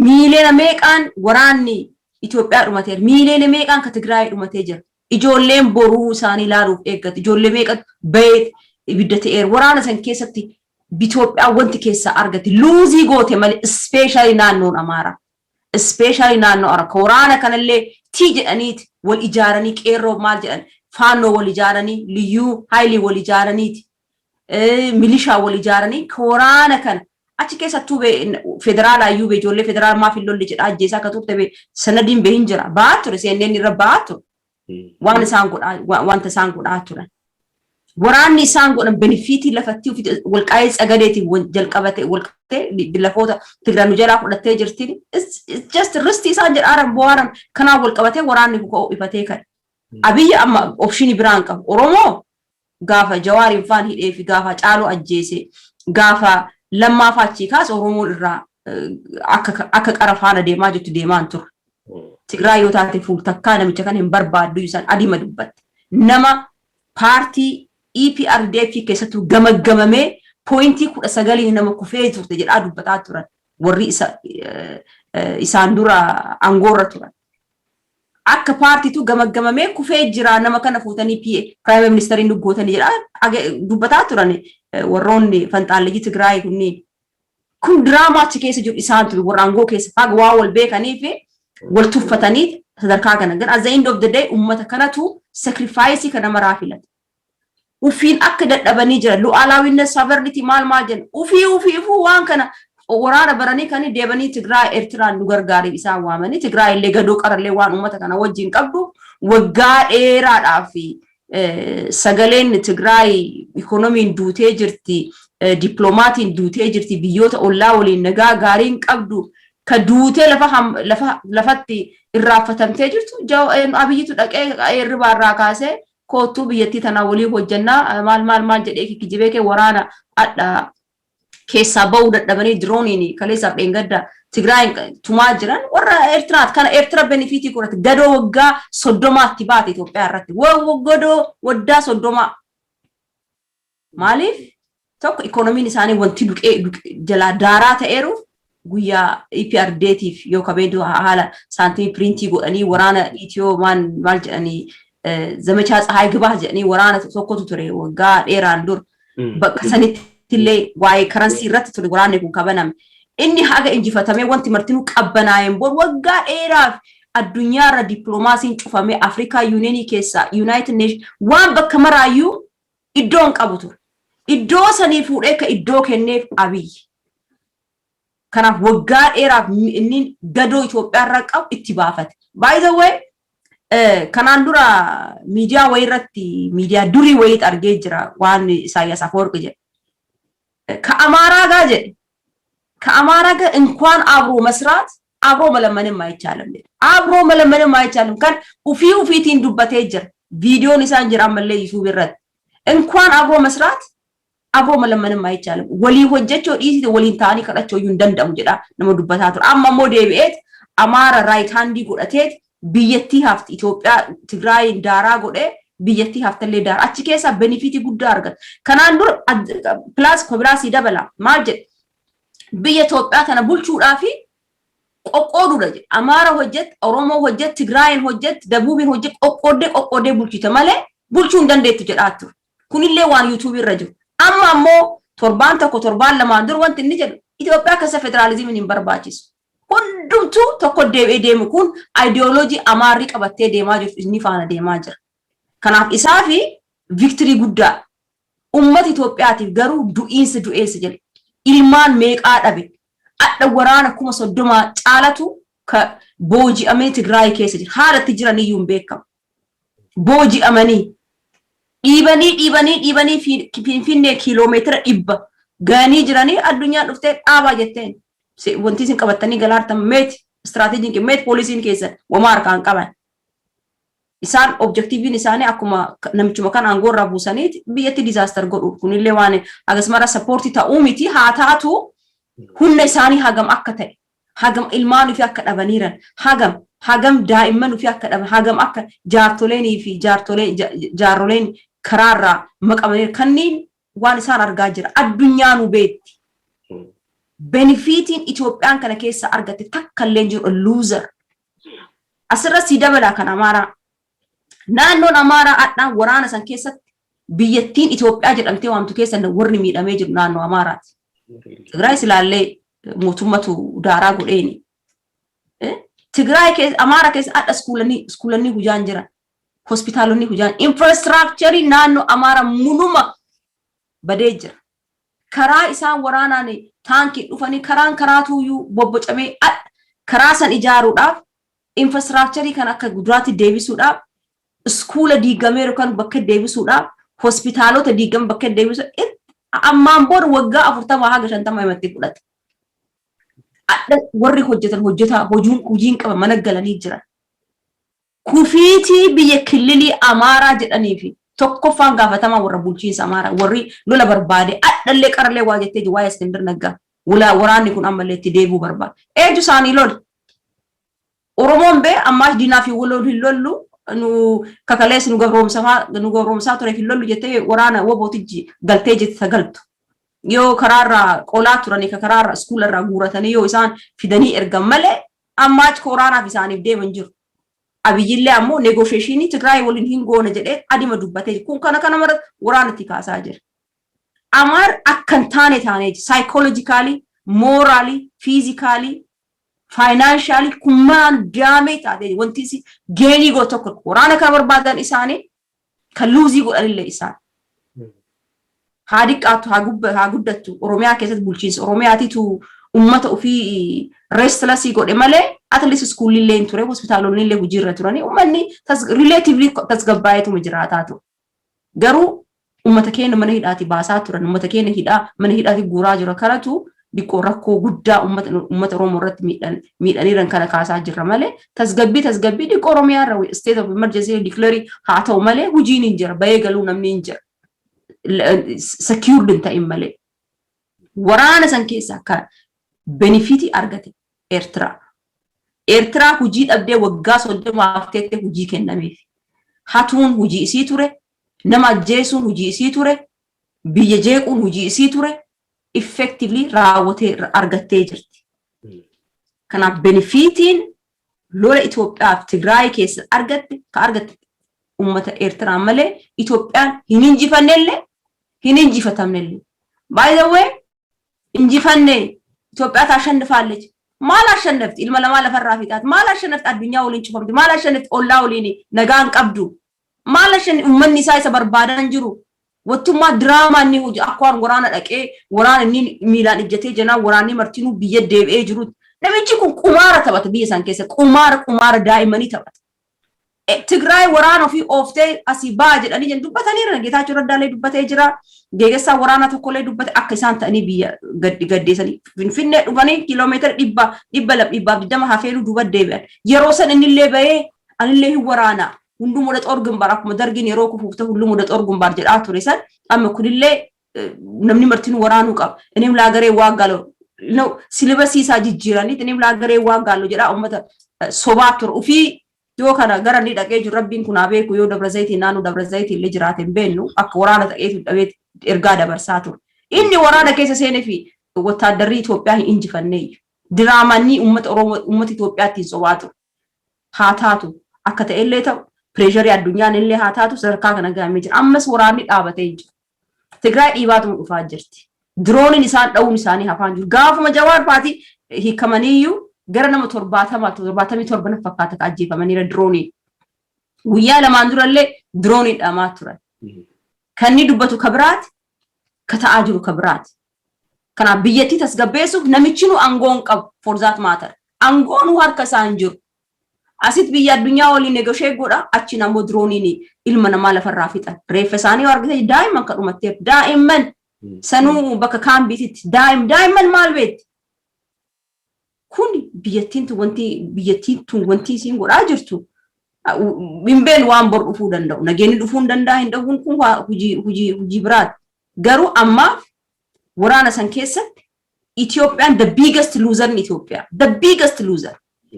miiliyoona meeqaan waraanni Itoophiyaa dhumateera. Miiliyoona meeqaan ka Tigraay dhumatee jira. Ijoolleen boruu isaanii ilaaluuf eeggatu. Ijoollee meeqatu bahee ibidda ta'eera. Waraana san keessatti Itoophiyaa wanti keessaa argate lose goote malee, especially naannoon Amaaraa. Especially naannoo Amaaraa. Ka waraana kanallee tii jedhaniiti wal ijaaranii, qeerroo maal jedhan, faannoo wal ijaaranii, liyyuu haayilii wal ijaaraniiti. Milishaa wal ijaaranii ka waraana kana achi keessattuu federaalaa iyyuu ijoollee federaal maaf hin lolle jedha ajjeesaa akka turte sanadiin bee hin jira. Ba'aa ture, seenneen irra ba'aa ture. Waan isaan godhaa, wanta isaan godhaa turan. Waraanni isaan godhan benefitii lafatti Walqaayit Tsagadeetiin jalqabate, walqabatee lafoota Tigraay nu jalaa fudhattee jirti. Just ristii isaan jedhaaran bu'aaran kanaan walqabatee waraanni ifatee ka'e. Abiyyi amma optionii biraan qabu. Oromoo gaafa Jawaariin faan hidhee fi gaafa Caaluu ajjeese, gaafa Lammaa achii kaase, Oromoon irraa akka qara faana deemaa jirtu deemaa hin turre. Tigraay yoo taate fuul takkaa namicha kana hin barbaaddu, isaan adima dubbatte. Nama paartii EPRDF keessattuu gamaggamamee pointii 19n nama kufee turte jedhaa dubbataa turan warri isaan dura aangoorra turan. Akka paartiitu gamaggamamee kufee jira, nama kana fuutanii prime ministeriin dubbootanii jedhaa dubbataa turan warroonni fanxaalleyyii Tigraay kunniin. Kun diraamaa achi keessa jiru, isaan ture warra aangoo keessa haga waa wal beekanii fi wal tuffatanii sadarkaa kana. Gan at the end of the day uummata kanatu sacrifice kana maraa filate. Ufiin akka dadhabanii jiran lu'aalaawinna, sovereignty, maal maal jenna, ufii ufiifuu waan kana waraana baranii kan deebanii Tigraay Eertiraan nu gargaariif isaan waamanii. Tigraay illee gadoo qarallee waan uummata kana wajjin qabdu waggaa dheeraadhaaf sagaleen Tigraay ikoonomiin duutee jirti, dippiloomatiin duutee jirti, biyyoota ollaa waliin nagaa gaariin qabdu, ka duutee lafa lafatti irraanfatamtee jirtu. Abiyyitu dhaqee hirribaa irraa kaasee koottuu biyyattii tanaa walii hojjannaa maal maal maal jedhee kijibee kee waraana adha keessaa bahuu dadhabanii dirooniin kaleessaaf dheengadda Tigraay tumaa jiran warra Eertiraat. Kana Eertira benefitii godhate. Gadoo waggaa 30tti baate Itoophiyaa irratti, gadoo waggaa 30. Maaliif? Tokko, ikoonomiin isaanii wanti duqee jalaa daaraa ta'eeruuf guyyaa EPRDtiif yoo kabeedu haala saantimii printii godhanii waraana Itiyoo maal maal jedhanii, zamachaa Tsahaay Gibaa jedhanii waraana tokkotu ture waggaa dheeraan dur. Bakka sanitti illee waa'ee currency irratti ture waraanni kun kabaname. Inni haga injifatamee wanti martinuu qabbanaa'een booda waggaa dheeraaf addunyaarra dippiloomaasiin cufamee, Afrikaa Unionii keessaa, United Nation, waan bakka maraayyuu iddoo hin qabu ture. Iddoo sanii fuudhee ka iddoo kenneef Abiyyi. Kanaaf waggaa dheeraaf inni gadoo Itoophiyaa irraa qabu itti baafate. By the way, kanaan dura miidiyaa wayii irratti, miidiyaa durii wayiitti argee jira waan Isaayyaas Afwerqi jedhe. ከአማራ ጋር jedhe, ከአማራ ጋር እንኳን አብሮ መስራት አብሮ መለመንም አይቻልም jedhe. አብሮ መለመንም አይቻልም kan ufii ufiitiin dubbatee jira. Viidiyoon isaan jira ammallee YouTube irratti. እንኳን አብሮ መስራት አብሮ መለመንም አይቻልም. Walii hojjechuu dhiisite, waliin ta'anii kadhachuu iyyuu hin danda'amu jedha nama dubbataa ture. Amma immoo deebi'eet Amaara right handii godhateet biyyattii hafti Itoophiyaa Tigraayin daaraa godhee biyyattii haftallee daaraa achi keessaa benefitii guddaa argata. Kanaan dura plus kobiraasii dabala maal jedhe? Biyya Itoophiyaa tana bulchuudhaa fi qoqqooduudha jedhe. Amaara hojjet, Oromoo hojjet, Tigraayin hojjet, Dabuubiin hojjet, qoqqooddee qoqqooddee bulchite malee bulchuu hin dandeettu jedhaa ture. Kunillee waan YouTubeii irra jiru. Amma ammoo torbaan tokko, torbaan lamaan dura wanti inni jedhu Itoophiyaa keessa federaalizimiin hin barbaachisu. Hundumtuu tokko deebi'ee deemu, kun aayidiyooloojii Amaarri qabattee deemaa jirtu inni faana deemaa jira. Kanaaf isaa fi victory guddaa, uummata Itoophiyaatiif garuu du'iinsa du'eessa jedhe. Ilmaan meeqaa dhabe? Adha waraana 30,000 caalatu ka booji'amee Tigraay keessa jira. Haala itti jiran iyyuu hin beekamu. Booji'amanii dhiibanii dhiibanii dhiibanii Finfinnee kiiloomeetira 100 gahanii jiranii addunyaan dhuftee dhaabaa jetteen. Wanti isin qabattanii galaartan meeti? Istiraateejiin meeti? Poolisiin keessan wamaa harkaan qaban. Isaan objectiveiin isaanii akkuma namichuma kan aangoo irraa buusaniiti biyyatti disaster godhu. Kunillee waan akkasumara supportii ta'uu miti, haa taatu humna isaanii hagam akka ta'e, hagam ilmaan ofii akka dhabaniiran, hagam hagam daa'imman ofii akka dhaban, hagam akka jaartoleenii fi jaarroleen karaarraa maqamaniiran kanneen waan isaan argaa jira. Addunyaanuu beetti. Benefitiin Itoophiyaan kana keessa argatte takka illee jiru, loser. Asirra sii dabalaa kan Amaaraa. Naannoon Amaaraa adhaan waraana san keessatti biyyattiin Itoophiyaa jedhamtee waamtu keessa warri miidhamee jiru naannoo Amaaraati. Tigraay silaallee mootummatu daaraa godheeni. Tigraay keessa, Amaara keessa adha schoolanni hujaan jiran. Hospitaalonni hujaan, infrastructureii naannoo Amaaraa munuma badee jira. Karaa isaan waraanaan taankii dhufanii karaan karaatuyyuu bobbocamee, karaa san ijaaruudhaaf, infrastructureii kan akka duraatti deebisuudhaaf, schoola diigameeru kan bakka deebisuudhaaf Hospitaalota diigaman bakka deebisu ammaan booda waggaa 40 haga 50 himatti fudhata. Warri hojjetan hojjetaa hojiin qaban mana galanii jiran. Kufiitii biyya killilii Amaaraa jedhanii fi tokkoffaan gaafatamaa warra bulchiinsa Amaaraa, warri lola barbaade adhallee qarallee waa jettee waa'ee Iskindir Naggaa waraanni kun ammallee itti deebi'uu barbaada. Eenyu isaanii lola? Oromoon bee ammaas diinaa fi waloon hin lollu, nu kakalees nu gabroomsaa tureef hin lollu jettee waraana wobootijji galtee jette sagaltu. Yoo karaarraa qolaa turanii, ka karaarraa iskuularraa guuratanii yoo isaan fidanii ergan malee, ammaas waraanaaf isaaniif deeman jiru. Abiyyillee ammoo negotiation Tigraay waliin hin goone jedhee adima dubbatee kun kana mara waraanatti kaasaa jira. Amaar akkan taane taanee psychologically, morally, physically, financially kummaan daamee taatee wanti isi gain godhu tokko waraana kan barbaadan isaanii, kan lose godhanillee isaan. Haa diqqaattu, haa guddattu, Oromiyaa keessatti bulchiinsa Oromiyaatitu ummata ofii restless godhe malee, at least iskuulillee hin ture, hospitaalonni illee hojiirra turanii, uummanni relatively tasgabbaa'eetuma jiraataa ture. Garuu ummata keenya mana hidhaati baasaa turan, ummata keenya hidhaa mana hidhaati guuraa jira. Kanatu diqqoo rakkoo guddaa ummata Oromoo irratti miidhaniiran kana kaasaa jirra malee, tasgabbii diqqoo Oromiyaa irra state of emergency declare haa ta'u malee, hojiin hin jira, bahee galuu namni hin jira. Secured hin ta'in malee. Waraana san keessaa kan benefit argate Eertiraa. Eertiraa hojii dhabdee waggaa 30 teettee hojii kennameef. Hatuun hojii isii ture, nama ajjeesuun hojii isii ture, biyya jeequun hojii isii ture, effectively raawwatee argattee jirti. Kanaaf benefitiin lola Itoophiyaa fi Tigraay keessa argatte ka argatte uummata Eertiraa malee, Itoophiyaan hin injifannellee hin injifatamnellee. By the way, injifanne, Itoophiyaa ታሸንፋለች. Maal አሸነፍti? Ilma namaa lafarraa fixaati. Maal አሸነፍti? Addunyaa waliin cufamti. Maal አሸነፍti? Ollaa waliin nagaan qabdu. Maal አሸነፍti? Uummanni isaa isa barbaadan jiru. Wattummaa diraamaa inni hojii akka waan waraana dhaqee, waraana inni miilaan ijjatee jenaan waraanni martinuu biyya deebi'ee jiru. Namichi kun qumaara taphata biyya isaan keessa. Qumaara daa'immanii taphata. Tigraay waraana ofii ooftee asii baa jedhanii jedhan dubbataniiru. Geetaachoo Raddaallee dubbatee jira. Geegessaa waraanaa tokkollee dubbate akka isaan ta'anii biyya gaddeessanii. Finfinnee dhufanii kiiloomeetira 100, 200, 120 hafeeluu duuba deebi'an. Yeroo san innillee bahee anillee hin waraana. ሁሉም ወደ ጦር ግንባር akkuma dargiin yeroo kufuuf ta'u ሁሉም ወደ ጦር ግንባር jedhaa ture san, amma kunillee namni martinuu waraanuu qaba. እኔም ለሀገሬ እዋጋለሁ syllabus isaa jijjiiranii እኔም ለሀገሬ እዋጋለሁ jedhaa uummata sobaa ture. Ufii yoo kana gara inni dhaqee jiru rabbiin kun haa beeku. Yoo Dabra Zayitii, naannoo Dabra Zayitii illee jiraate hin beeknu, akka waraana ta'eetu dhabee ergaa dabarsaa ture. Inni waraana keessa seenee fi wattaaddarri Itoophiyaa hin injifanneeyyu. Diraamanni uummata Oromoo, uummata Itoophiyaa ittiin sobaa ture. Haa taatu, akka ta'ellee ta'u, pressure addunyaan illee haa taatu, sadarkaa kana gahamee jira. Ammas waraanni dhaabatee hin jiru. Tigraay dhiibaatuma dhufaa jirti. Dirooniin isaan dha'uun isaanii hafaan jiru. Gaafuma Jawaar faatii hiikamaniiyyuu gara nama 70, 77 na fakkaata ajjeefamaniira dirooniin. Guyyaa lamaan durallee dirooniin dhamaa turan. Kan inni dubbatu ka biraati, ka ta'aa jiru ka biraati. Kanaaf biyyattii tasgabbeessuuf namichi nu aangoo hin qabu, for that matter. Aangoon harka isaa hin jiru. Asit biyya addunyaa waliin negotiate godha, achiin ammoo dirooniin ilma namaa lafarraa fixan. Reeffa isaanii yoo argite daa'imman kan dhumatteef, daa'imman sanuu bakka kaambiititti daa'imman maal beekti? Kun biyyattiin tun wanti isiin godhaa jirtu hin beeknu. Waan bor dhufuu danda'u, nageenyi dhufuu hin danda'a, hin dhabuun kun hojii biraati. Garuu ammaaf waraana san keessatti Itoophiyaan the biggest loser in Itoophiyaa, the biggest loser,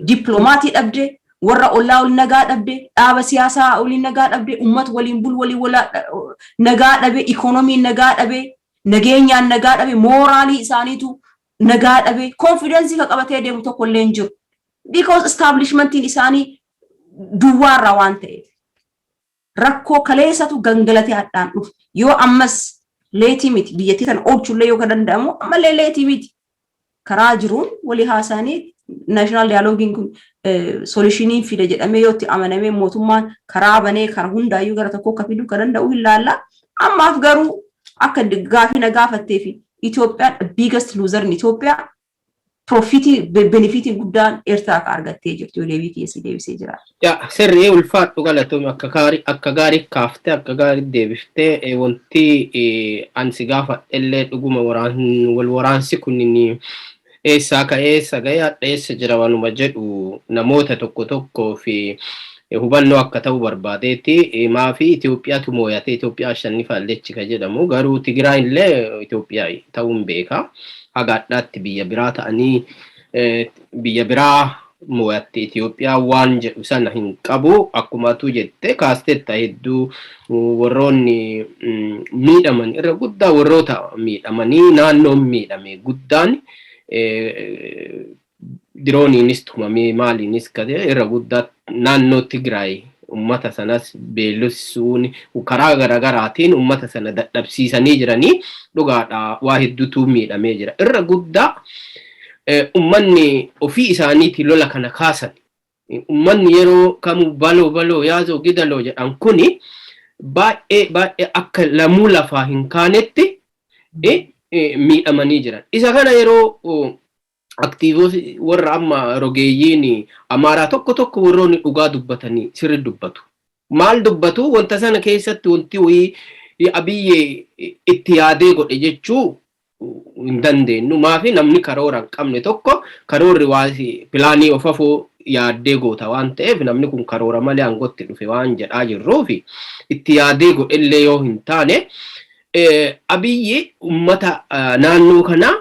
dippiloomatii dhabde, warra ollaa waliin nagaa dhabde, dhaaba siyaasaa waliin nagaa dhabde, uummata waliin bulu waliin nagaa dhabe, ikoonomiin nagaa dhabe, nageenyaan nagaa dhabe, morale isaaniitu nagaa dhabe, confidence ka qabatee deemu tokko illee hin jiru. Because establishmentiin isaanii duwwaarraa waan ta'eef. Rakkoo kaleessatu gangalatee hadhaan dhufu. Yoo ammas late miti, biyyattii tana oolchullee yoo ka danda'amu ammallee late miti. Karaa jiruun walii haasa'anii national dialogueiin kun solution fida jedhamee yoo itti amanamee, mootummaan karaa banee karaa hundaayyuu gara tokko akka fiduu ka danda'u hin laalla. Ammaaf garuu akka gaafii na gaafattee fi Itoophiyaan biggest loser in Itoophiyaa. Profitii, benefitiin guddaan Eertiraa akka argattee jirtu yoo deebii keessa deebisee jira. Yaa, sirrii, ulfaadhu, galatoome. Akka gaarii kaaftee, akka gaarii deebiftee. Wanti an si gaafadhellee dhuguma wal waraansi kunniin eessaa ka'ee eessa ga'ee, hadha eessa jira waanuma jedhu namoota tokko tokkoo fi hubannoo akka ta'u barbaadeeti. Maafi Itoophiyaatu mooyatee, Itoophiyaa shannifaallechi ka jedhamu, garuu Tigraay illee Itoophiyaa ta'uun beeka. Haga hadhaatti biyya biraa ta'anii biyya biraa moo'atte Itoophiyaa waan jedhu sana hin qabu. Akkuma atuu jette kaastetta, hedduu warroonni miidhaman, irra guddaa warroota miidhamanii, naannoon miidhame guddaan dirooniinis tumamee maaliinis kate, irra guddaa naannoo Tigraay ummata sanas beelessuun karaa garaagaraatiin ummata sana dadhabsiisanii jiranii dhugaadha, waa hedduutu miidhamee jira. Irra guddaa ummanni ofii isaaniitii lola kana kaasan, ummanni yeroo kamuu baloo baloo yaazoo gidaloo jedhan kuni baay'ee baay'ee akka lamuu lafaa hin kaanetti miidhamanii jiran. Isa kana yeroo aktiivota warra amma rogeeyyiin Amaaraa tokko tokko, warroonni dhugaa dubbatanii sirri dubbatu. Maal dubbatu? Wanta sana keessatti wanti wayii Abiyyi itti yaadee godhe jechuu hin dandeenyu. Maafi namni karoora hin qabne tokko, karoorri waa planii of afoo yaaddee goota waan ta'eef, namni kun karoora malee aangootti dhufe waan jedhaa jirruufi itti yaadee godhellee yoo hin taane, Abiyyi ummata naannoo kanaa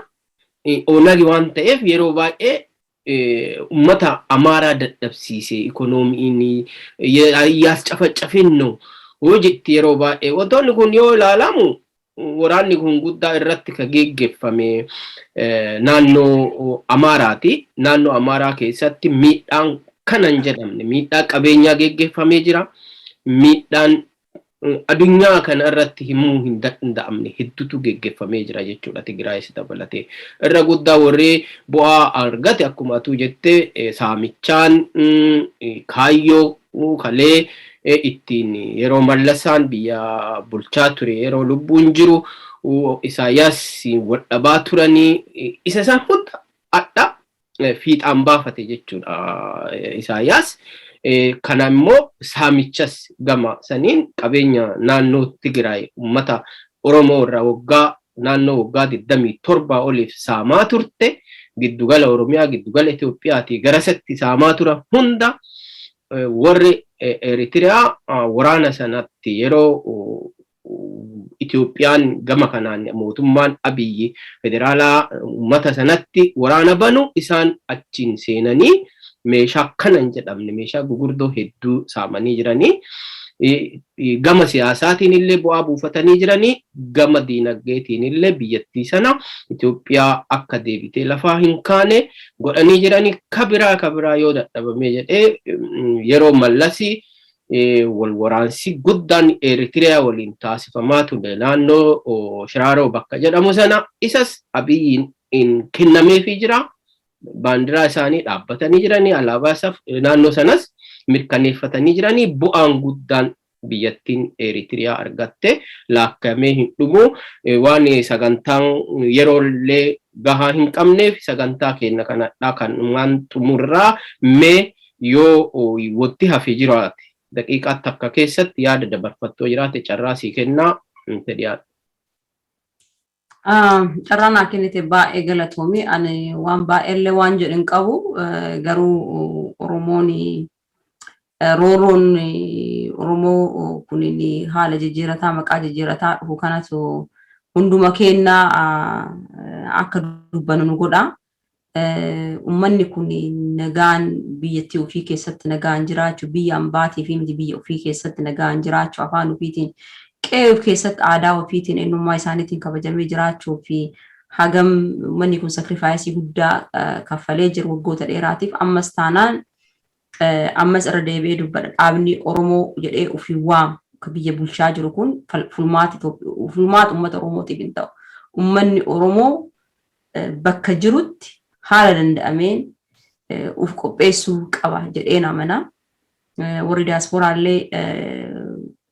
Oonagi waan ta'eef yeroo baay'ee ummata Amaaraa dadhabsiise, ikoonomiin yaascafacafin ነው jetti yeroo baay'ee. Wantoonni kun yoo ilaalamu, waraanni kun guddaa irratti ka geggeeffame naannoo Amaaraati. Naannoo Amaaraa keessatti miidhaan kana hin jedhamne, miidhaa qabeenyaa geggeeffamee jira. Miidhaan addunyaa kana irratti himuu hin danda'amne hedduutu geggeeffamee jira jechuudha, Tigraayis dabalatee. Irra guddaa warri bu'aa argate, akkuma atuu jettee, saamichaan kaayyoo kalee ittiin yeroo Mallasaan biyya bulchaa ture, yeroo lubbuun jiru Isaayyaas wal turanii, isa isaan hunda adda fiixaan baafate jechuudha Isaayyaas. Kana immoo saamichas gama saniin qabeenya naannoo Tigraay uummata Oromoo irraa waggaa naannoo waggaa 27 oliif saamaa turte, giddugala Oromiyaa, giddugala Itoophiyaatii garasatti saamaa tura hunda, warri Eritiriyaa waraana sanatti yeroo Itoophiyaan gama kanaan mootummaan Abiyyi federaalaa uummata sanatti waraana banu, isaan achiin seenanii meeshaa kana hin jedhamne, meeshaa gugurdoo hedduu saamanii jiranii. Gama siyaasaatiin illee bu'aa buufatanii jiranii, gama diinagdeetiin illee biyyattii sana Itoophiyaa akka deebitee lafaa hin kaane godhanii jiranii. Kabiraa kabiraa yoo dadhabamee jedhee, yeroo Mallasii wal waraansi guddaan Eritiriyaa waliin taasifamaa ture naannoo Shiraaroo bakka jedhamu sana, isas Abiyyiin kennameefii jira. Baandiraa isaanii dhaabbatanii jiranii, alaabaa isaaf naannoo sanas mirkaneeffatanii jiranii, bu'aan guddaan biyyattiin Eritiriyaa argatte laakkamee hin dhumu. Waan sagantaan yeroo illee gahaa hin qabneef, sagantaa keenya kanadha kan waan xumurraa. Mee yoo wanti hafe jiraate, daqiiqaa takka keessatti yaada dabarfattoo jiraate, carraa sii kennaa dhiyaadha. Carraa naa kennite baay'ee galatoomi. Ani waan baay'eellee waan jedhu hin qabu. Garuu Oromoon, roorroon Oromoo kun haala jijjiirataa, maqaa jijjiirataa dhufu kanatu hunduma kennaa akka dubbannu nu godha. Uummanni kun nagaan biyyattii ofii keessatti nagaan jiraachuu, biyya ambaatii fi miti, biyya ofii keessatti nagaan jiraachuu, afaan ofiitiin, qe'ee of keessatti, aadaa ofiitiin, eenyummaa isaaniitiin kabajamee jiraachuu fi hagam uummanni kun sacrifice guddaa kaffalee jiru waggoota dheeraatiif, ammas taanaan ammas irra deebi'ee dubbadha. Dhaabni Oromoo jedhee ofii waamu akka biyya bulchaa jiru kun furmaata uummata Oromootiif hin ta'u. Uummanni Oromoo bakka jirutti haala danda'ameen uf qopheessuu qaba jedheen amana. Warri diyaasporaallee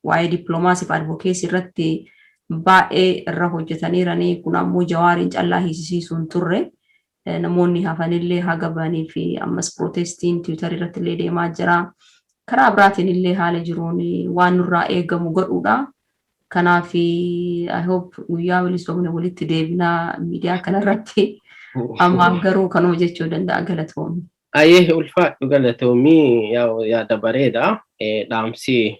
waa'ee dippiloomaasii fi advocacy irratti baay'ee irra hojjetaniiranii, kun ammoo Jawaariin callaa hiisisiisuu hin turre. Namoonni hafanillee haga bahanii fi ammas protestiin Twitter irratti illee deemaa jira. Karaa biraatiin illee haala jiruun waan nurraa eegamu godhuudha. Kanaaf I hope guyyaa bilisoomne walitti deebinaa miidiyaa kanarratti. Ammaaf garuu kanuma jechuu danda'a, galatoomii. Ayyee, ulfaadhu, galatoomii, yaada bareeda. Dhaamsi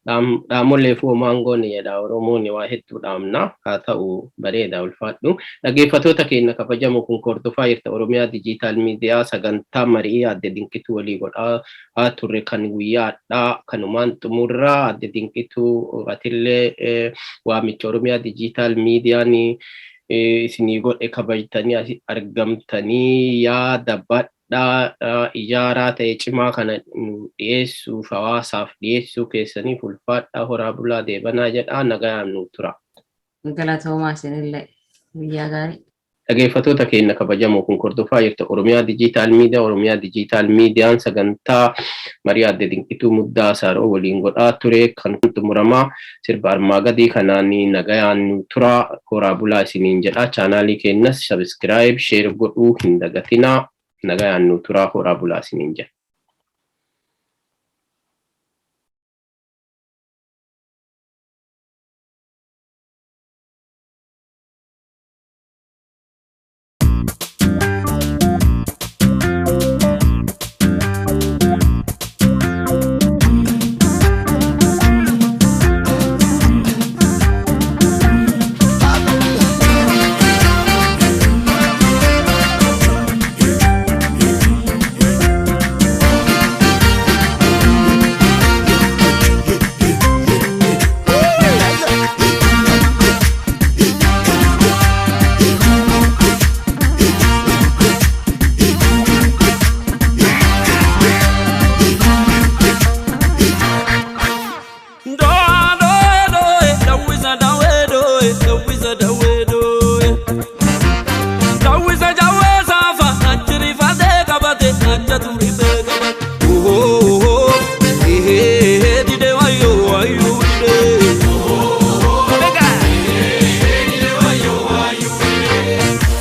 dhaamolee fi homaan jedha Oromoon, waa hedduu dhaamna, haa ta'u, bareeda, ulfaadhu. Dhaggeeffattoota keenya kabajamoo, kun hordofaa jirta Oromiyaa Digital Media, sagantaa marii Aadde Dinqituu walii godhaa turre kan guyyaadhaa kanumaan xumurraa. Aadde Dinqituu, atillee waamicha Oromiyaa Digital Mediaan isinii godhe kabajtanii argamtanii yaada bal'aa ijaaraa ta'e cimaa kana nu dhiyeessuuf, hawaasaaf dhiyeessuu keessaniif ulfaadhaa, horaa bulaa, deebanaa jedhaa, nagayaan nu tura. Galatoomaa isinillee, guyyaa gaarii. Dhaggeeffattoota keenya kabajamoo, kun hordofaa jirta Oromiyaa Digital Media. Oromiyaa Digital Mediaan sagantaa marii Aadde Dinqituu Muddaa Saaroo waliin godhaa ture kan xumuramaa sirba armaa gadii kanaan nagayaan nu tura, horaa bulaa isiniin jedha. Chaanaalii keenyas subscribe, share godhuu hin dagatinaa. Nagayaan nu tura, horaa bulaa isiniin jedha.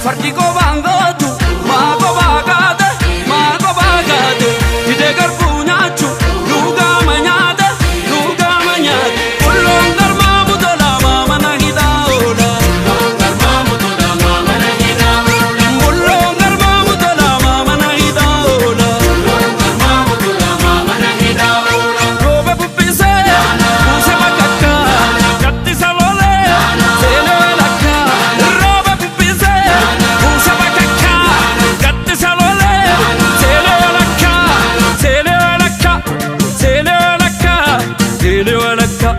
Fardi qobaan gootu maa qobaa kaate, maa qobaa kaate, didee garbuu nyaachuu lugaama nyaate, lugaama nyaate. Bulloon garmaa butola maamana hidhaa oola. Bulloon garmaa butola maamana hidhaa oola. Rooba bubbisee buuse bakakkaa, gaddisa lolee seenee walakkaa. Rooba bubbisee buuse bakakkaa, gaddisa lolee seenee walakkaa, seenee walakkaa, seenee walakkaa, seenee walakkaa,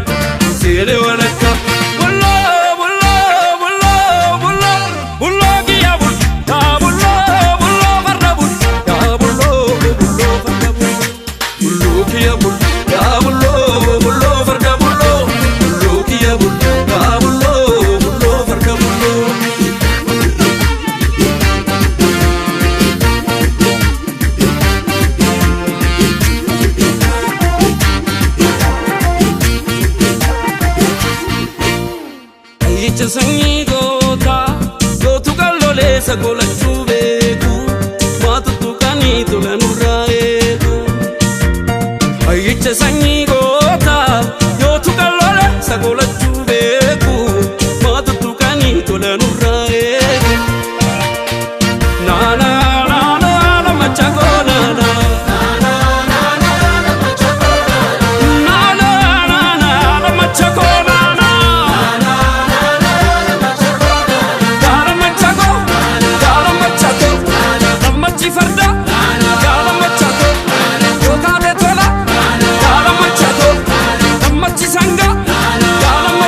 seenee walakkaa. Bulloo, bulloo, bulloo, bulloo, bulloo kiyya bul, yaa bulloo, bulloo farda bul, yaa bulloo, bulloo farda bul. Bulloo kiyya bul, yaa bulloo, bulloo farda bulloo, bulloo kiyya bul, yaa bulloo, bulloo farda bulloo. Ayyicha sanyii goota gootu kan loleessa golachuu beeku, maatutu kanii tola nurraa eegu. Ayyicha sanyii goota gootu kan loleessa golachuu beeku, maatutu kanii tola nurraa eegu. Naana naana na machagoo naana. Naana naana na machagoo naana. Gaara machagoo, gaara machagoo, nammachi farda, gaara machagoo, yoo taate tola, gaara machagoo, nammachi sangaa, gaara.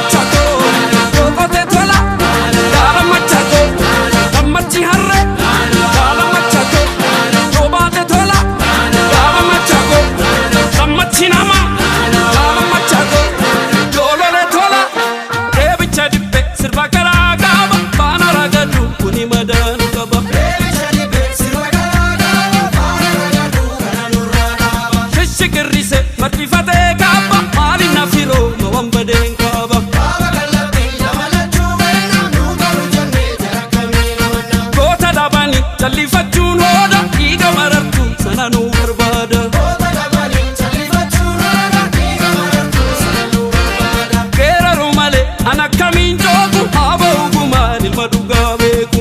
Dhugaa beeku.